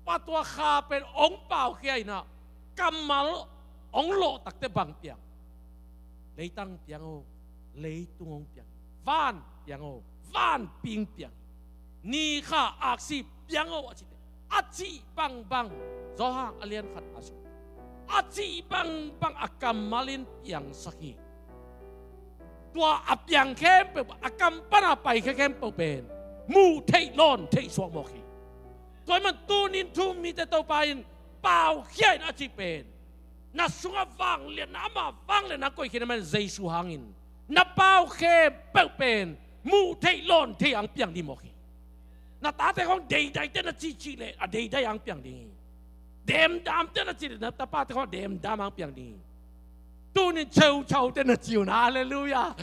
Pa tua Kha pen hong paukhia in ah, kammal hong lawh takteh bang piang? Leitang piang aw, leitung hong piang. Van piang aw, vanpi hong piang. Ni kha aksi piang aw a cih teh. A cih bangbang, Johan a lian khat a sung, a cih bangbang a kammal in piangsak hi. Tua a piang khempeuh, a kam pan a paikhia khempeuh pen muh theih lawn theih suak mawk hi. Tua ahih manin tuni-in thu-um mite Topa in paukhia in a cih pen, na sungah vangliatna, ama vangliatna koihkhiatna man Jesu hangin na pau khempeuh pen muh theih lawn theih hong piang ding mawk hi. Na tate khawng deidai teh na cihcih leh a deidai hong piang ding hi. Demdam teh na cih leh na tapate khawng demdam hong piang ding hi. Tuni-in cheuchau teh na ci un. Halleluiah.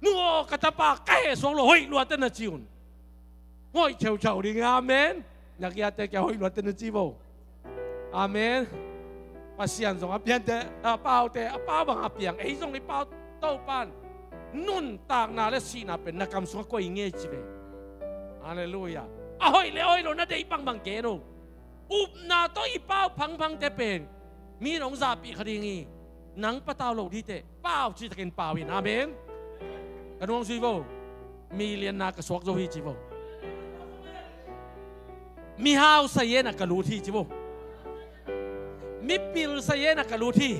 Nu aw, ka tapa ka heh suak lo, hoih lua teh na ci un. Hoih cheuchau ding hi. Amen. Na kiate kia hoih lua teh na ci vo. Amen. Pasian zong a piante, a paute, a pau bang a piang. Ei zong i pau Topan nuntakna le sihna pen na kam sungah koih ngei ci ve. Halleluiah. A hoih le hoih lo na deih bangbang gen o. Upna tawh i pau phangphangte pen mi in hong zahpih kha ding hi. Nang patau lo ding teh, pau citakin pau in. Amen. Ka nuang zui vo. Milianna ka suak zo hi ci vo. Mihau sayen ah ka lut hi ci vo. Mi pilsa hiana ka lut hi.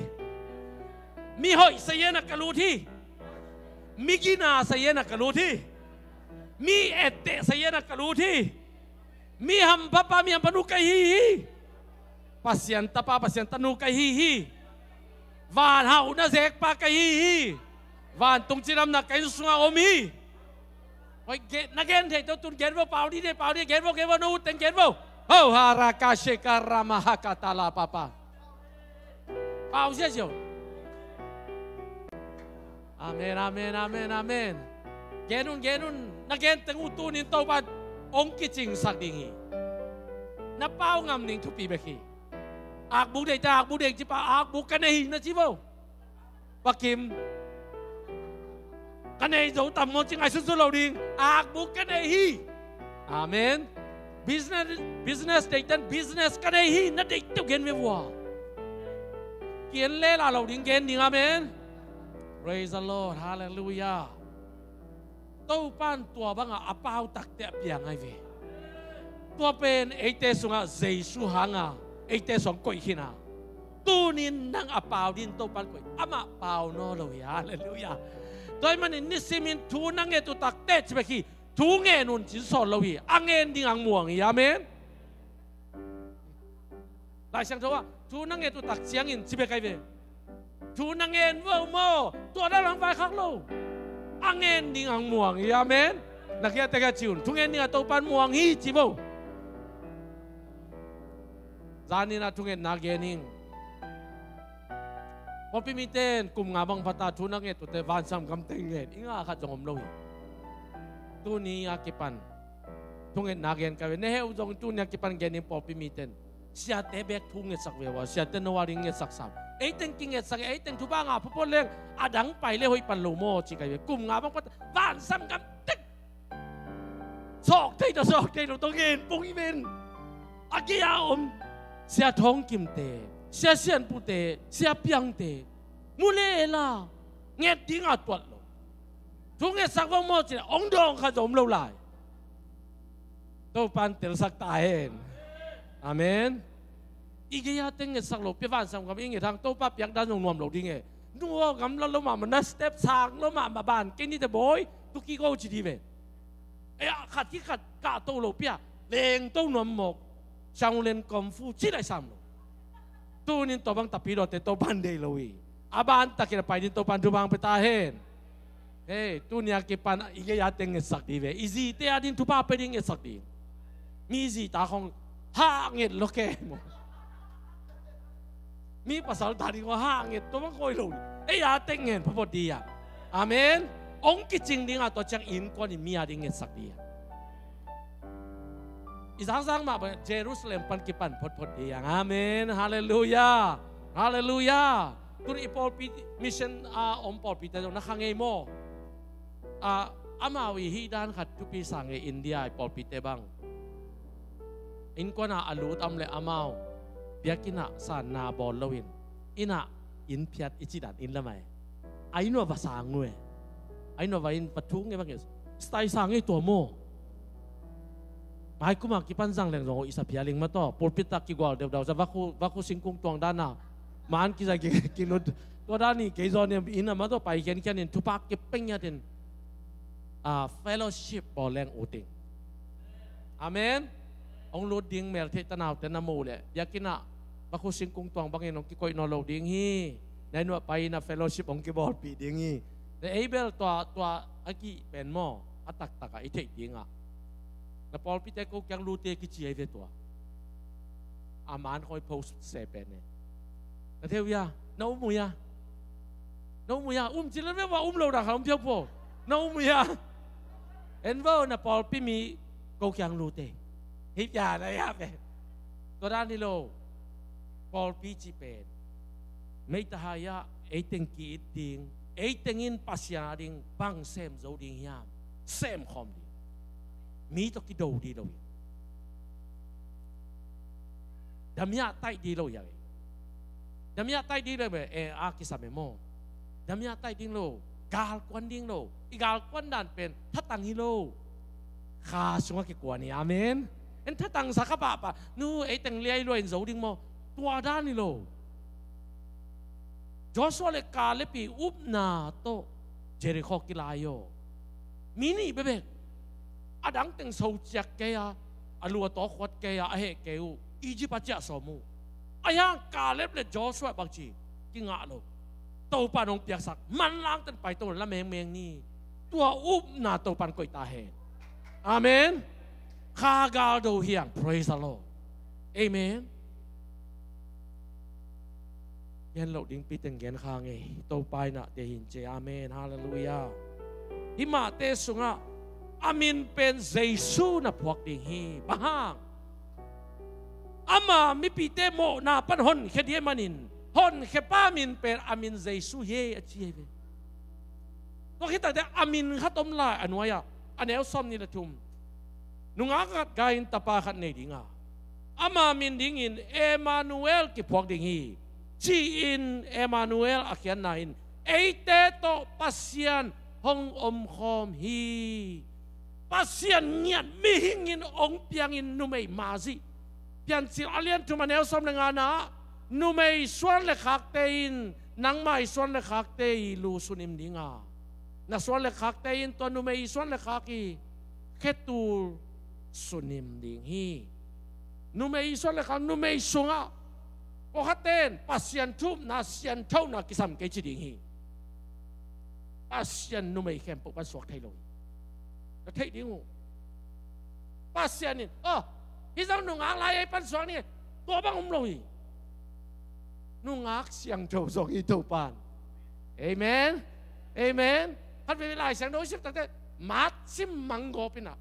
Mi hoihsa hiana ka lut hi. Mi ginasa hiana ka lut hi. Mi ettehsa hiana ka lut hi. Mi hampapa, mi hampanu ka hi hi. Pasian tapa, Pasian tanu ka hi hi. Van hauhna zekpa ka hi hi. Vantung cidamna ka inn sungah om hi. Hoih, gen, na gen thei tawh tun gen vo, pau dih, pau dih, gen vo, gen vo, na utteng gen vo. Ho, haraka sheka rama hakatala papa. Pau sia sio. Amen, amen, amen, amen. Gen un, gen un. Na gen teng uh tunin Topa hong kicingsak ding hi. Na pau ngam ning thupi bek hi. Akbuk deih ta, akbuk deih ci pa, akbuk ka nei hi na ci vo. Pakim. Ka nei zo tam maw ci ngaihsunsun lo ding. Akbuk ka nei hi. Amen. Business, business deihtan business ka nei hi. Na deih teuh gen ve vua. Kian lela lo ding gen ding. Amen. Praise the Lord. Hallelujah. Topan tua banga a pau takte a piang ai ve. Tua pen eite sungah Jesu hanga eite sung koih khina. Tunin nang a pau din Topan koih. Amah pau naw lo hi. Hallelujah. Tua ahih manin nisimin thu na nget uh takte ci bek hi. Thu ngen un cin sawl lo hi. A ngen ding ang muang hi. Amen. Lai Siangtho ah thu na nget uh tak ciangin ci bek ai ve. Thu na ngen vo maw, tua dah lang vaikhak lo. A ngen ding ang muang hi. Amen. Na kiate ka ci un, thu ngen ding a Topan muang hi ci vo. Zanin a thungetna gen ing. Pawlpi miten kum nga bang pata thu na nget uhte vansam gamteng ngen inga khat zong om lo hi. Tuni a kipan thungetna gen ka ve. Na heh uh zong tuni a kipan gen ing pawlpi miten. Siate bek thu ngetsak ve ua, siate no a ding ngetsak sam. Eiteng kingetsak, eiteng thupha nga phapon leng a dang pai le hoih pan lo maw ci ka ve. Kum nga bang pata vansam gamteng. Sawk thei tawh sawk thei lo tawh ngen pong hi ven. A gei a om Sia Thawng Kimte, Sia Sian Pute, Sia Piangte mu le la nget ding a tuat lo. Thu ngetsak vong maw cin a ong dawng khat zong om lo lai. Topan telsak ta hen. Amen. I gei a teng ngetsak lo pia vansam gam i nget hang Topa piak dan zong nuam lo ding e. Nu aw gamla lo mahmah na step sang lo mahmah ban kei nite bawi tu kiko ci di ve. Ei a khat kikhat kahto lo pia lengto nuam mawk. Shaolin kung fu ci lai sam lo. Tunin tua bang tapidawte Topan deih lo hi. A ban takin a pai din Topan thupha pia ta hen. Hei, tuni a kipan i gei a teng ngetsak di ve. I zite a din thupha pia ding ngetsak di. Mi zita khong ha nget lo ke maw. Mi pasal ta ding khong ha nget tua bang koi lo. Ei a teng ngen phapot di a. Amen. Ong kicing ding a tua ciang innkuan in mi a ding ngetsak di a. I zangzang mah bang Jerusalem pan kipan photphot di ang. Amen. Halleluia. Halleluia. Tun i pawlpi mission a om pawlpite zong na kha ngei maw? A, amau i hih dan khat thupi sa ngei India i pawlpite bang. Innkuan a a lut a om le amau biakinn ah sanna bawl loin inn ah inn phiat i ci dan inn lamai. A inn uh a va sang uh e. A inn uh a va inn va thung e bang e. Stai sang e tua maw. Mai kuma kipan zang leng zong i sa phia ling ma tawh pulpit tak kigual deuhdau sa vakhu, vakhu singkung tuang dana man kizai ki, kinut tua dani kei zaw niam inn a ma tawh pai khiankhian in thupak kipeng ngiatin a fellowship bawl leng uting. Amen. Ong lut ding mel theih tanaute na mu le biakinn ah vakhu singkung tuang bangin ong kikoih nawn lo ding hi. Na inn uh a pai in a fellowship ong kibawlpih ding hi. Na ei bel tua tua a kih pen maw a taktak a i theih dingah na pawlpite ko kiang lute kici ai ve tua. A man khawi post se pen e. Na theu ia na um uh ia. Na um uh ia um ci le ve ua um lo dah kha um phiau pho. Na um uh ia. En vo na pawlpi mi ko kiang lute. Hih pia na ia ve. Tua dan hi lo. Pawlpi ci pen meitahai ah eiteng ki-it ding, eiteng in Pasian a ding bang sem zo ding hiam? Sem khawm ding. Mi tawh kido dih lo hi. Damiah taih dih lo hi a. Damiah taih dih lo hi a, e a kisam e maw. Damiah taih ding lo. Galkuan ding lo. I galkuan dan pen thatang hi lo. Kha sungah kikuan hi. Amen. En thatang sa kha pahpah nu eiteng liai luai in zo ding maw? Tua dan hi lo. Joshua le Caleb i upna tawh Jericho kilai aw. Mi nih bekbek. A dang teng so ciak kei a, a lu a tawk huat kei a, a heh kei uh, Egypt ah ciah sawm uh. Ahi hang Caleb le Joshua bangci kingah lo. Topa nong piaksak manlang ten pai to, la mengmeng ni. Tua upna Topan koih ta hen. Amen. Kha gal do hiang. Praise the Lord. Amen. Gen loh dingpi teng gen kha ngei. Topa in ah te hin ci. Amen. Halleluiah. Hih mahte sungah a min pen Jesu na phuak ding hi. Bang hang? Ama mipite mawhna pan honkhia ding ahih manin, honkhia pa min pen a min Jesu hi, a ci hi ve. Tua khit takte a min khat om lai a nuai-ah, a neu sawmnih le thum. Nungak khat gai-in tapa khat nei ding a, ama min dingin Emmanuel kiphuak ding hi, ci-in Emmanuel a khiatna in eite tawh Pasian hong omkhawm hi. Pasian ngiat mihing in hong piangin numei mazih. Piancil a lian thum a neu sawm le ngana ah, numei suan le khakte in nangmah i suan le khakte i lu sunim ding a, na suan le khakte in tua numei i suan le khak i khetul sunim ding hi. Numei i suan le khak, numei sungah pawlkhatte in Pasian thu upna, sianthona kisam kei ci ding hi. Pasian numei khempeuh pan suak thei lo hi. Na theih ding uh. Pasian in, oh, hih zong nungak lai ei pan suak ni, tua bang um lo hi. Nungak siangtho zong hi Topan. Amen. Amen. Khat vei Lai Siangtho i sim takte, mat sim manggawp in ah,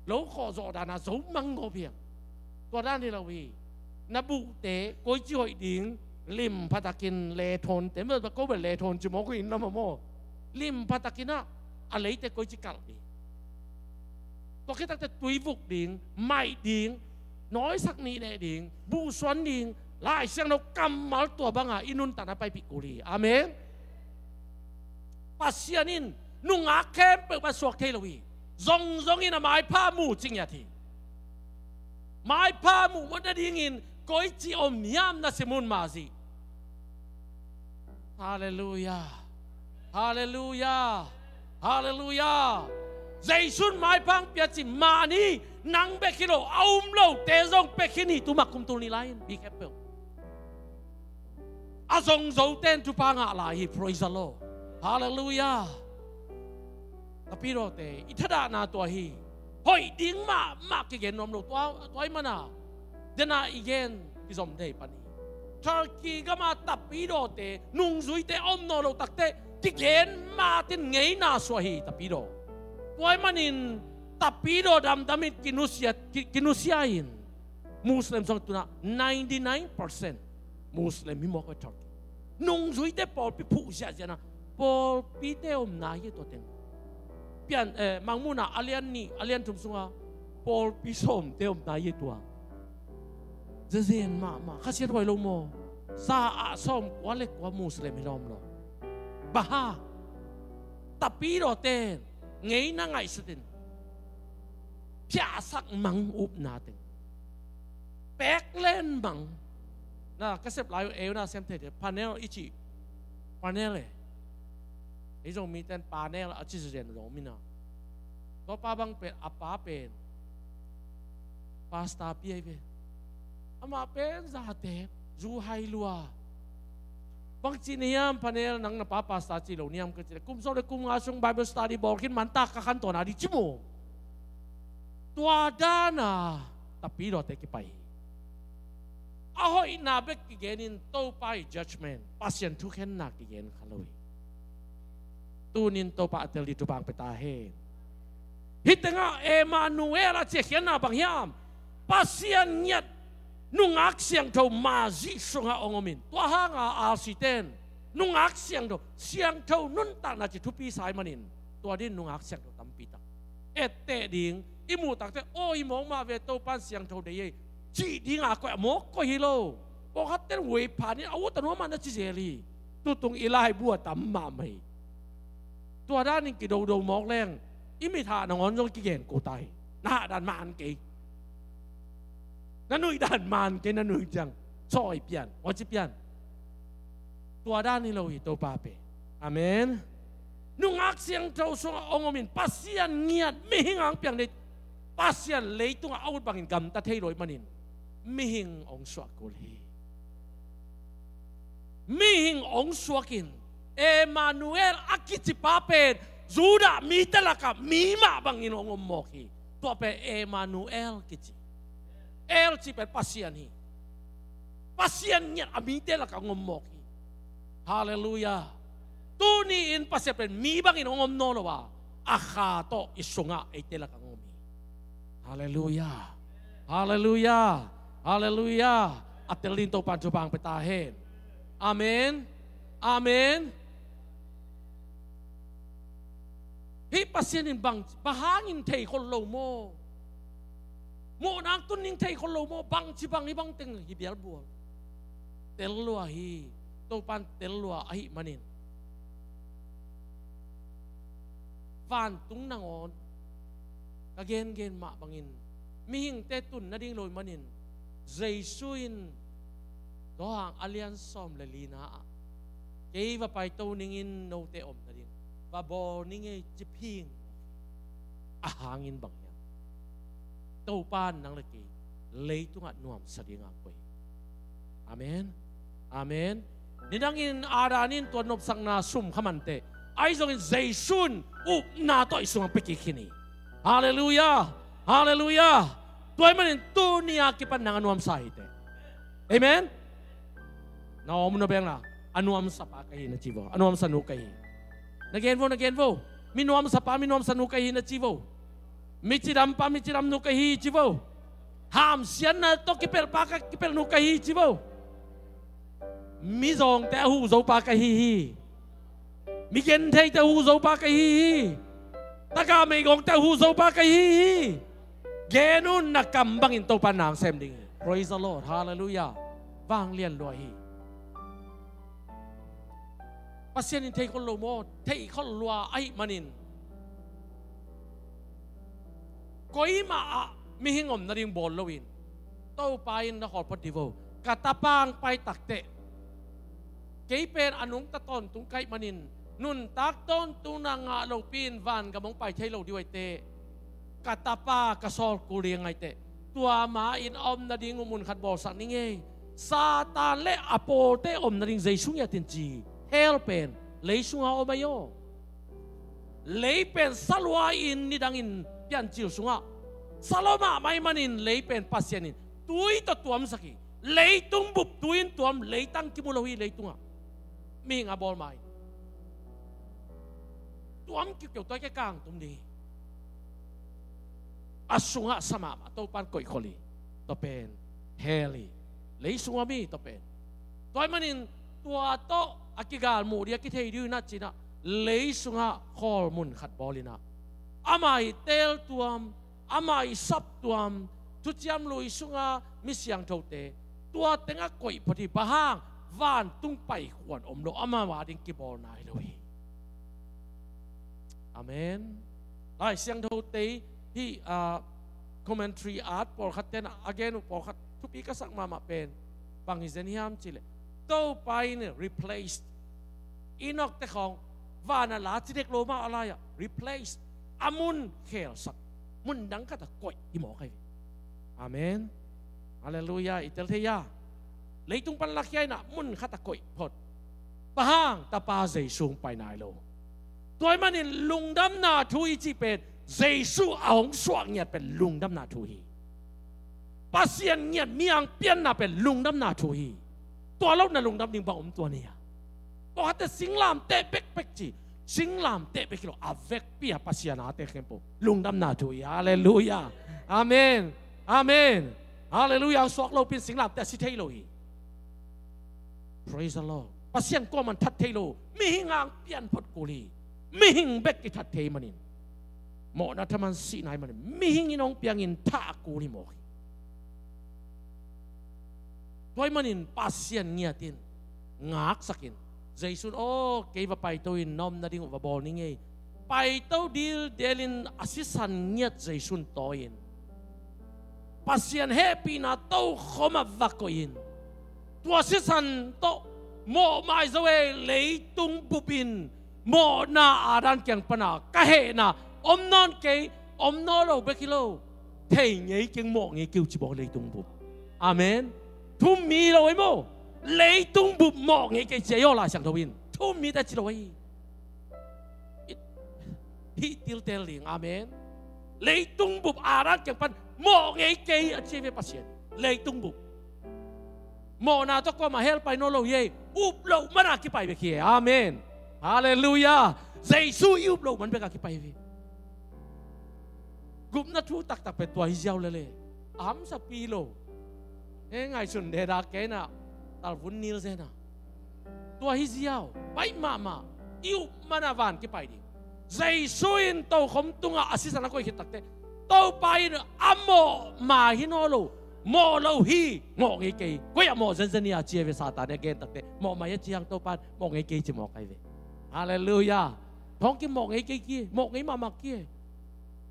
lo khawh zawh dan a zo manggawp hi hang. Tua dan hi lo hi. Na buhte koici hoih ding, lim phatakin, leh thawnte, mah ko bel leh thawn ci maw, ko inn lam ah maw. Lim phatakin ah a leite koici kalh ding. Tua khit takte tuivuk ding, maih ding, nawisak nih neh ding, buhsuan ding, Lai Siangtho kammal tua banga i nuntakna paipih kul hi. Amen. Pasian in nungak khempeuh pan suak thei lo hi. Zongzong in a maipha mu ci ngiat hi. Maipha muh nadingin koici om hiam na sim un, mazih. Halleluiah. Halleluiah. Halleluiah. Jesu in maipha hong pia ci, mahni nang bek hi lo, a um lote zong pia khin hi, tu mak kum tul nih lai-in, mi khempeuh. A zongzote in thupha ngah lai hi. Praise the Lord. Halleluiah. Tapidawte, i thadahna tua hi. Hoih ding mahmah kigen nuam lo, tua, tua ahih mana dena i gen kizom thei pan hi. Turkey gama tapidawte, nungzuite om nawn lo takte kigen matin ngeina suah hi, tapidaw. Tua ahih manin tapidaw damdam in kinusia, ki-, kinusia in, Muslim zong tuna ninety nine percent Muslim hi mawk ve, Turkey. Nungzuite pawlpi phuh ziahziahna, pawlpite omna hi tua teng. Pian, eh, Mangmuhna a lian nih, a lian thum sunga pawlpi sawmte omna hi tua. Zezen mahmah, khasiathuai lo maw? Za ah sawmkua le kua Muslim hi lawm lo. Bang hang? Tapidawte ngeina ngaihsut in phiahsak mang, upna teng. Pek len mang. Na ka sep lai uh, eu na sem thei thei, panel i cih. Panel e. Ei zong miten panel a ci zen zong om in ah. Tua pa bang pen, a pa pen pastor pi ahi ve. Amah pen zate zu hai lua. Bang ci ni hiam, panel, nang na pa pastor ci lo ni hiam, ka ci leh, kum sawm le kum nga sung Bible study bawl khin, mantak ka khan tawn a ding ci maw. Tua dan a tapidawte kipai hi. A hoihna bek kigen in Topa i judgment, Pasian thukhenna kigen kha lo hi. Tunin Topa a tel ding thupha hong pia ta hen. Hih tengah Emmanuel a ci a khiatna bang hiam? Pasian ngiat, nungak siangtho mazih sungah hong om in. Tua hanga R C ten nungak siangtho, siangtho nuntakna ci thupi sa ahih manin, tua ding nungak siangtho tampi tak etteh ding. I muh takte, aw, hi mawk mah ve, Topa in siangtho deih ei cih dinga koih a mawk koih hi lo. Pawlkhatte in vei phan in a ut a nuam mah na ci zel hi. Tutung i laibu a tam mahmah hi. Tua danin kidodo mawk leng i mithah nangawn zong kigen ko ta hi. Na hah dan man kei. Na nuih dan man kei, na nuih ciang. Cawi pian, aw ci pian. Tua dan hi lo hi Topa pen. Amen. Nungak Siangtho sungah hong omin Pasian ngiat, mihing hong piang ding, Pasian leitungah a ut bangin gamta thei lo ahih manin mihing hong suak kul hi. Mihing hong suakin Emmanuel a kici pa pen Judah mite lakah mi mah bangin hong om mawk hi. Tua pen Emmanuel kici. El cih pen Pasian hi. Pasian ngiat a mite lakah hong om mawk hi. Halleluiah. Tuni-in Pasian pen mi bangin hong om nawn lo a, a Kha tawh i sungah eite lakah hong om hi. Halleluiah. Halleluiah. Halleluiah. A tel ding Topa'n thupha hong pia ta hen. Amen. Amen. Hih Pasian in bang, bang hangin thei khol lo maw? Mawhna tun ding thei khol lo maw? Bangci bang hih bang teng hi bialbual. Tel lua hi. Topa'n tel lua ahih manin vantung nangawn ka gengen mah bangin mihingte tun nading lo ahih manin Jesu in Johan a lian sawm le lina ah, "Kei va paito ningin note om nading va bawl ning ei," ci phing. A hangin bang hiam? Topa'n nang le kei leitungah nuamsa dingin hong koih. Amen. Amen. Nidangin Adam in tua nopsakna sum kha mah teh, ahi zongin Jesu in upna tawh i sungah pia kik hi. Halleluiah. Halleluiah. Tua ahih manin tuni a kipan nang a nuamsa hi teh. Amen. Na om na beng la, a nuamsa pa ka hi na ci vo, a nuamsa nu ka hi. Na gen vo, na gen vo. Mi nuamsa pa, mi nuamsa nu ka hi na ci vo. Mi cidam pa, mi cidam nu ka hi ci vo. Hamsiatna tawh kipelh pa, ka kipelh nu ka hi ci vo. Mizawngte a huh zo pa ka hi hi. Mi gentheite a huh zo pa ka hi hi. Taka meigawngte a huh zo pa ka hi hi. Gen un, na kam bangin Topa'n na hong sem ding hi. Praise the Lord. Halleluiah. Vanglian lua hi. Pasian in thei khol lo maw? Thei khol lua ahih manin koimah ah mihing om nading bawl loin, Topa in na khawl phot dih vo. Ka tapa hong pai tak teh kei pen a nungta tawntung ka hih manin nuntak tawntungna ngah lopi-in vangam hong pai thei lo ding uh ahih teh, ka tapa ka sawl kul ding ahih teh, tua ma-in a om nading uh mun khat bawlsak ning ei. Satan le a pawlte om nading Jesu ngiat in ci. Hell pen lei sungah om ahi aw. Lei pen sa lua-in nidangin Piancil sungah sa lua mahmah ahih manin lei pen Pasian in tui tawh tuamsak hi. Leitung bup tui in tuam, leitang kimu lo hi leitungah. Mihing a bawl ma-in tuam kiukiu, tua kikang tum ding hi. A sungah sa mahmah Topa'n koihkhol hi. Tua pen hell hi. Lei sungah om hi tua pen. Tua ahih manin tua tawh a kigalmuh ding, a kithei ding uh hi na ci-in ah, lei sungah khawl mun khat bawl in ah, ama i teeltuam, ama i saptuam, thuciam lui sunga mi siangthote, tua tengah koih phot hi. Bang hang? Vantung paikhuan om lo, ama ading kibawl nai lo hi. Amen. Lai Siangthote hih, ah, commentary at pawlkhat ten a gen uh, pawlkhat thupi ka sak mahmah pen bang hi zen hiam cih leh, Topa in replace Enoch te khawng, van ah la ci dek lo mah a lai-ah replace, a mun khelsak, mun dang khat ah koih hi mawk ahi. Amen. Halleluiah. I tel thei a? Leitung pan lakhia in ah mun khat ah koih phot. Bang hang? Tapa Jesu hong pai nai lo. Tua ahih manin lungdamna thu i cih pen Jesu a hong suak ngiat pen lungdamna thu hi. Pasian ngiat mi hong pianna pen lungdamna thu hi. Tua lo na lungdam ding bang om tuan hia? Pawlkhatte singlamteh bekbek ci. Singlamteh bek hi lo, a vekpi a Pasian ate khempeuh lungdamna thu hi. Halleluiah. Amen. Amen. Halleluiah. Suak lopi-in singlamteh a si thei lo hi. Praise the Lord. Pasian kuaman that thei lo. Mihing hong pian phot kul hi. Mihing bek kithat thei manin, mawhna thaman sihna ahih manin, mihing in hong piangin thah kul hi mawk hi. Tua ahih manin Pasian ngiat in, ngaksak in. Jesu in, "Aw, kei va paito in na om nading uh va bawl ning ei." Paito dildel in a sisan ngiat Jesu in tawi in, Pasian hehpihna tokhom ah va koih in, tua sisan tawh Mawhmai zo e, leitung bup in mawhna Adam kiang pana ka hehna om nawn kei, om nawn lo bek hi lo, thei ngei keng, mawh ngei kei uh ci bawk leitung bup. Amen. Thu-um mi lo ei maw? Leitung bup mawh ngei kei ci ei aw, Lai Siangtho in. Thu-um mite ci lo ei. Hih tiltel ding. Amen. Leitung bup Adam kiang pan mawh ngei kei a ci ve Pasian. Leitung bup. Mawhna tawh kuamah hell pai nawn lo hi ei. Up loh mana kipai bek hi ei. Amen. Halleluiah. Jesu i up loh man bekah kipai ve. Gupna thu taktak pen tua hi ziau lele. A hamsapi lo. He ngaihsun deda kei na, talvun nil zena. Tua hi ziau, pai mahmah. I up mana van kipai ding. Jesu in tokhom tungah a sisan a koih khit takte, Topa in a mawhmai hi nawn lo, mawh lo hi, mawh ngei kei, koi a mawh zenzen hi a ci ei ve Satan in a gen takte, mawhmai a ci hang Topa in mawh ngei kei ci mawk ai ve. Halleluiah. Thawngkim mawh ngei kei ki, mawh ngei mahmah ki.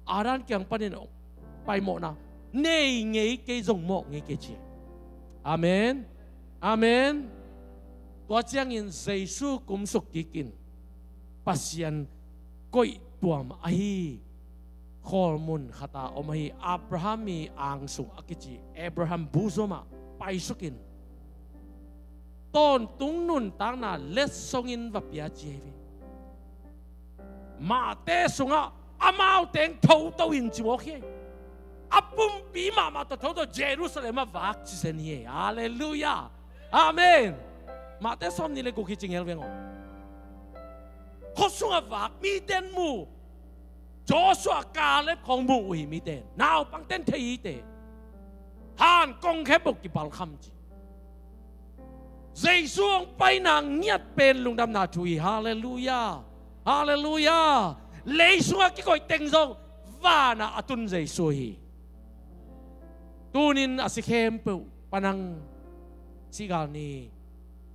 Adam kiang panin pai mawhna nei ngei kei zong mawh ngei kei ci. Amen. Amen. Tua ciangin Jesu kumsuk kikin Pasian koih tuam ahi khawl mun khata om ahi Abraham i angsung a kici Abraham bosom ah paisukin tawntung nuntakna letsongin va pia ci hi ve. Mahte sungah amau teng thoto in ci mawk hi. A pumpi mahmah tawh thoto Jerusalem ah vak ci zen hi. Halleluiah. Amen. Mahte sawmnih le guk hi cing hel veng aw. Khua sungah vak miten mu. Joshua, Kaleb khawng mu uh hi miten. Naupangten thei hite. Han kongkhep uh kipalkham ci. Jesu hong paina ngiat pen lungdamna thu hi. Halleluiah. Halleluiah. Lei sungah kikoih teng zong vanah a tun Jesu hi. Tunin a si khempeuh panang sihgal ni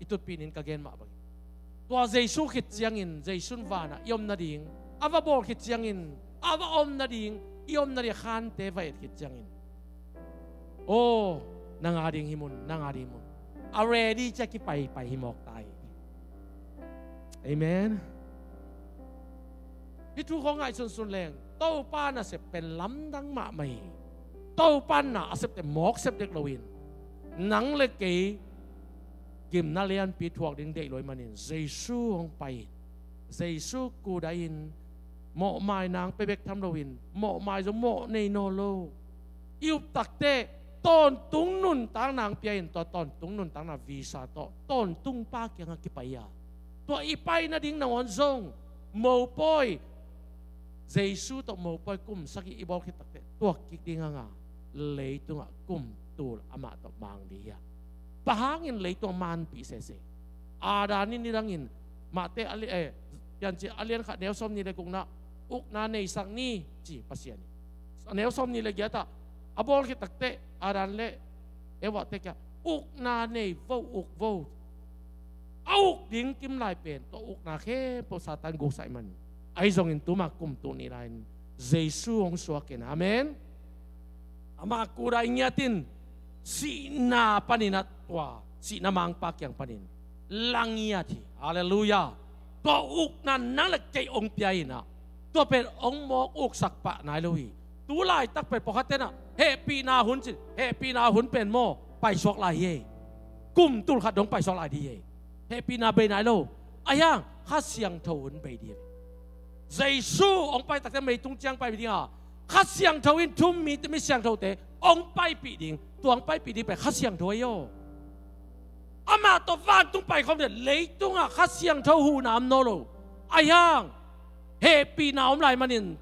i tutpih nin ka gen mah bangin tua Jesu khit ciangin Jesu in vanah i om nading, a va bawl khit ciangin a va om nading, i om nading a khante va et khit ciangin, aw, nang a ding hi mun, nang a ding hi mun. A ready cia kipaipai hi mawk ta hi. Amen. Hih thu khawng ngaihsunsun leng Topa nasep pen lamdang mahmah hi. Topa na a septe mawk sep dek loin nang le kei gimna lianpi thuak ding deih lo ahih manin Jesu hong pai in, Jesu kudai in, mawhmai nang pia bek tham loin mawhmai zong mawh nei nawn lo. I up takte tawntung nuntakna hong pia in, tua tawntung nuntakna visa tawh tawntung pa kiangah kipai a, tua i pai nading nangawn zong mopawi, Jesu tawh mopawi kum sagih i bawl khit takte tuak kik ding hanga leitungah kum tul amah tawh mang ding hi a. Bang hangin leitung a manpih sese? Adam in nidangin Mate a li-, eh, Piancil a lian khat neu sawmnih le gukna ukna neisak ni ci Pasian in. A neu sawmnih le giatah a bawl khit takte Adam le Eva te kia ukna nei vo, uk vo. A uk ding kimlai pen tua ukna khempeuh Satan guksak ahih man. Ahi zongin tuma kum tul nih lai-in Jesu hong suak in. Amen. Ama kudai ngiat in sihna panin a tua sihna mangpa kiang panin la ngiat hi. Halleluiah. Tua ukna nang le kei hong pia in a, tua pen hong mawk uksak pah nai lo hi. Tu laitak pen pawlkhat ten a hehpihna hun cin, hehpihna hun pen maw paisuak lai hi. Kum tul khat dong paisuak lai ding hi. Hehpihna bei nai lo. Ahi hang Kha Siangtho hun bei ding hi. Jesu hong pai takte leitung ciang pai ding a, Kha Siangtho in thu-um mi, mi siangthote hong paipih ding. Tua hong paipih ding pen Kha Siangtho ahi aw. Amah tawh vantung paikhawm ding, leitungah Kha Siangtho huhna om nawn lo. Ahi hang hehpihna om lai manin,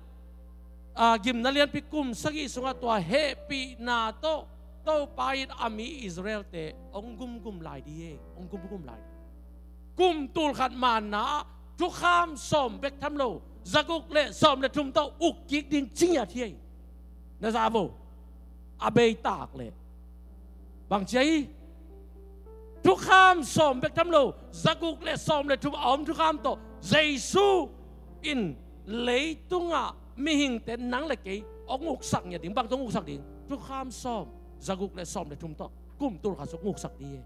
a, gimna lianpi kum sagih sungah tua hehpihna tawh Topa in a mi Israel-te hong gumgum lai ding hi. Hong gumgum lai ding. Kum tul khat manna ah thukham sawm bek tham lo, zaguk le sawm le thum tawh uk kik ding ci ngiat hi. Na za vo. A bei tak le bang ci a hi? Thukham sawm bek tham lo, zaguk le sawm le thum a om thukham tawh Jesu in leitungah mihingte nang le kei hong uksak ngiat ding. Bang tawh hong uksak ding? Thukham sawm, zaguk le sawm le thum tawh kum tul khat sung uksak ding hi.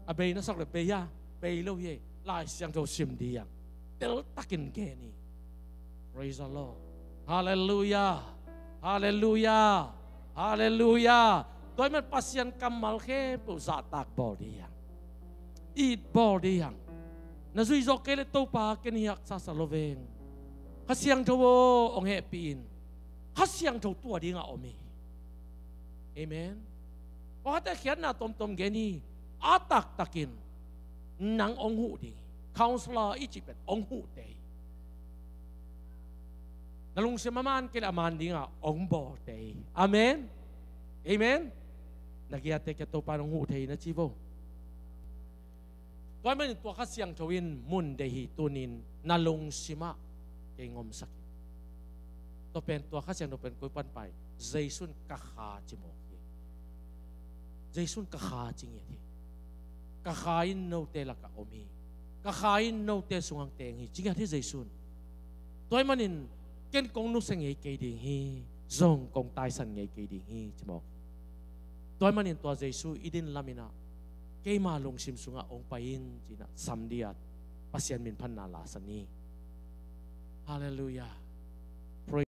A bei na sak le bei a, bei lo hi. Lai Siangtho sim ding a, teltakin gen hi. Praise the Lord. Halleluiah. Halleluiah. Halleluiah. Tua ahih man Pasian kammal khempeuh zahtak bawl ding a, it bawl ding a. Na zui zawh kei leh Topa ken hi haksa sa lo veng. Kha Siangtho aw, hong hehpih in. Kha Siangtho tua ding a om hi. Amen. Pawlkhatte khiatna tomtom gen hi. A taktakin nang hong huh ding hi. Counselor i cih pen hong huhte hi. Na lungsim a man kei leh a man ding a hong bawlte hi. Amen. Amen. Na kiatte kiat Topa in hong huh thei hi na ci vo. Tua ahih manin tua Kha Siangtho in mun deih hi. Tuni-in na lungsim ah kei ngomsak in. Tua pen, tua Kha Siangtho pen koi pan pai? Jesu in ka Kha ci mawk hi. Jesu in ka Kha ci ngiat hi. Ka Kha in note lakah om hi. Ka Kha in note sungah teng hi ci ngiat hi Jesu in. Tua ahih manin ken kong nusia ngei kei ding hi, zong kong taisan ngei kei ding hi ci mawk hi. Tua ahih manin tua Jesu i din lam in ah, keima lungsim sungah hong pai in ci-in ah sam ding a Pasian min phatna la sa ni. Halleluiah.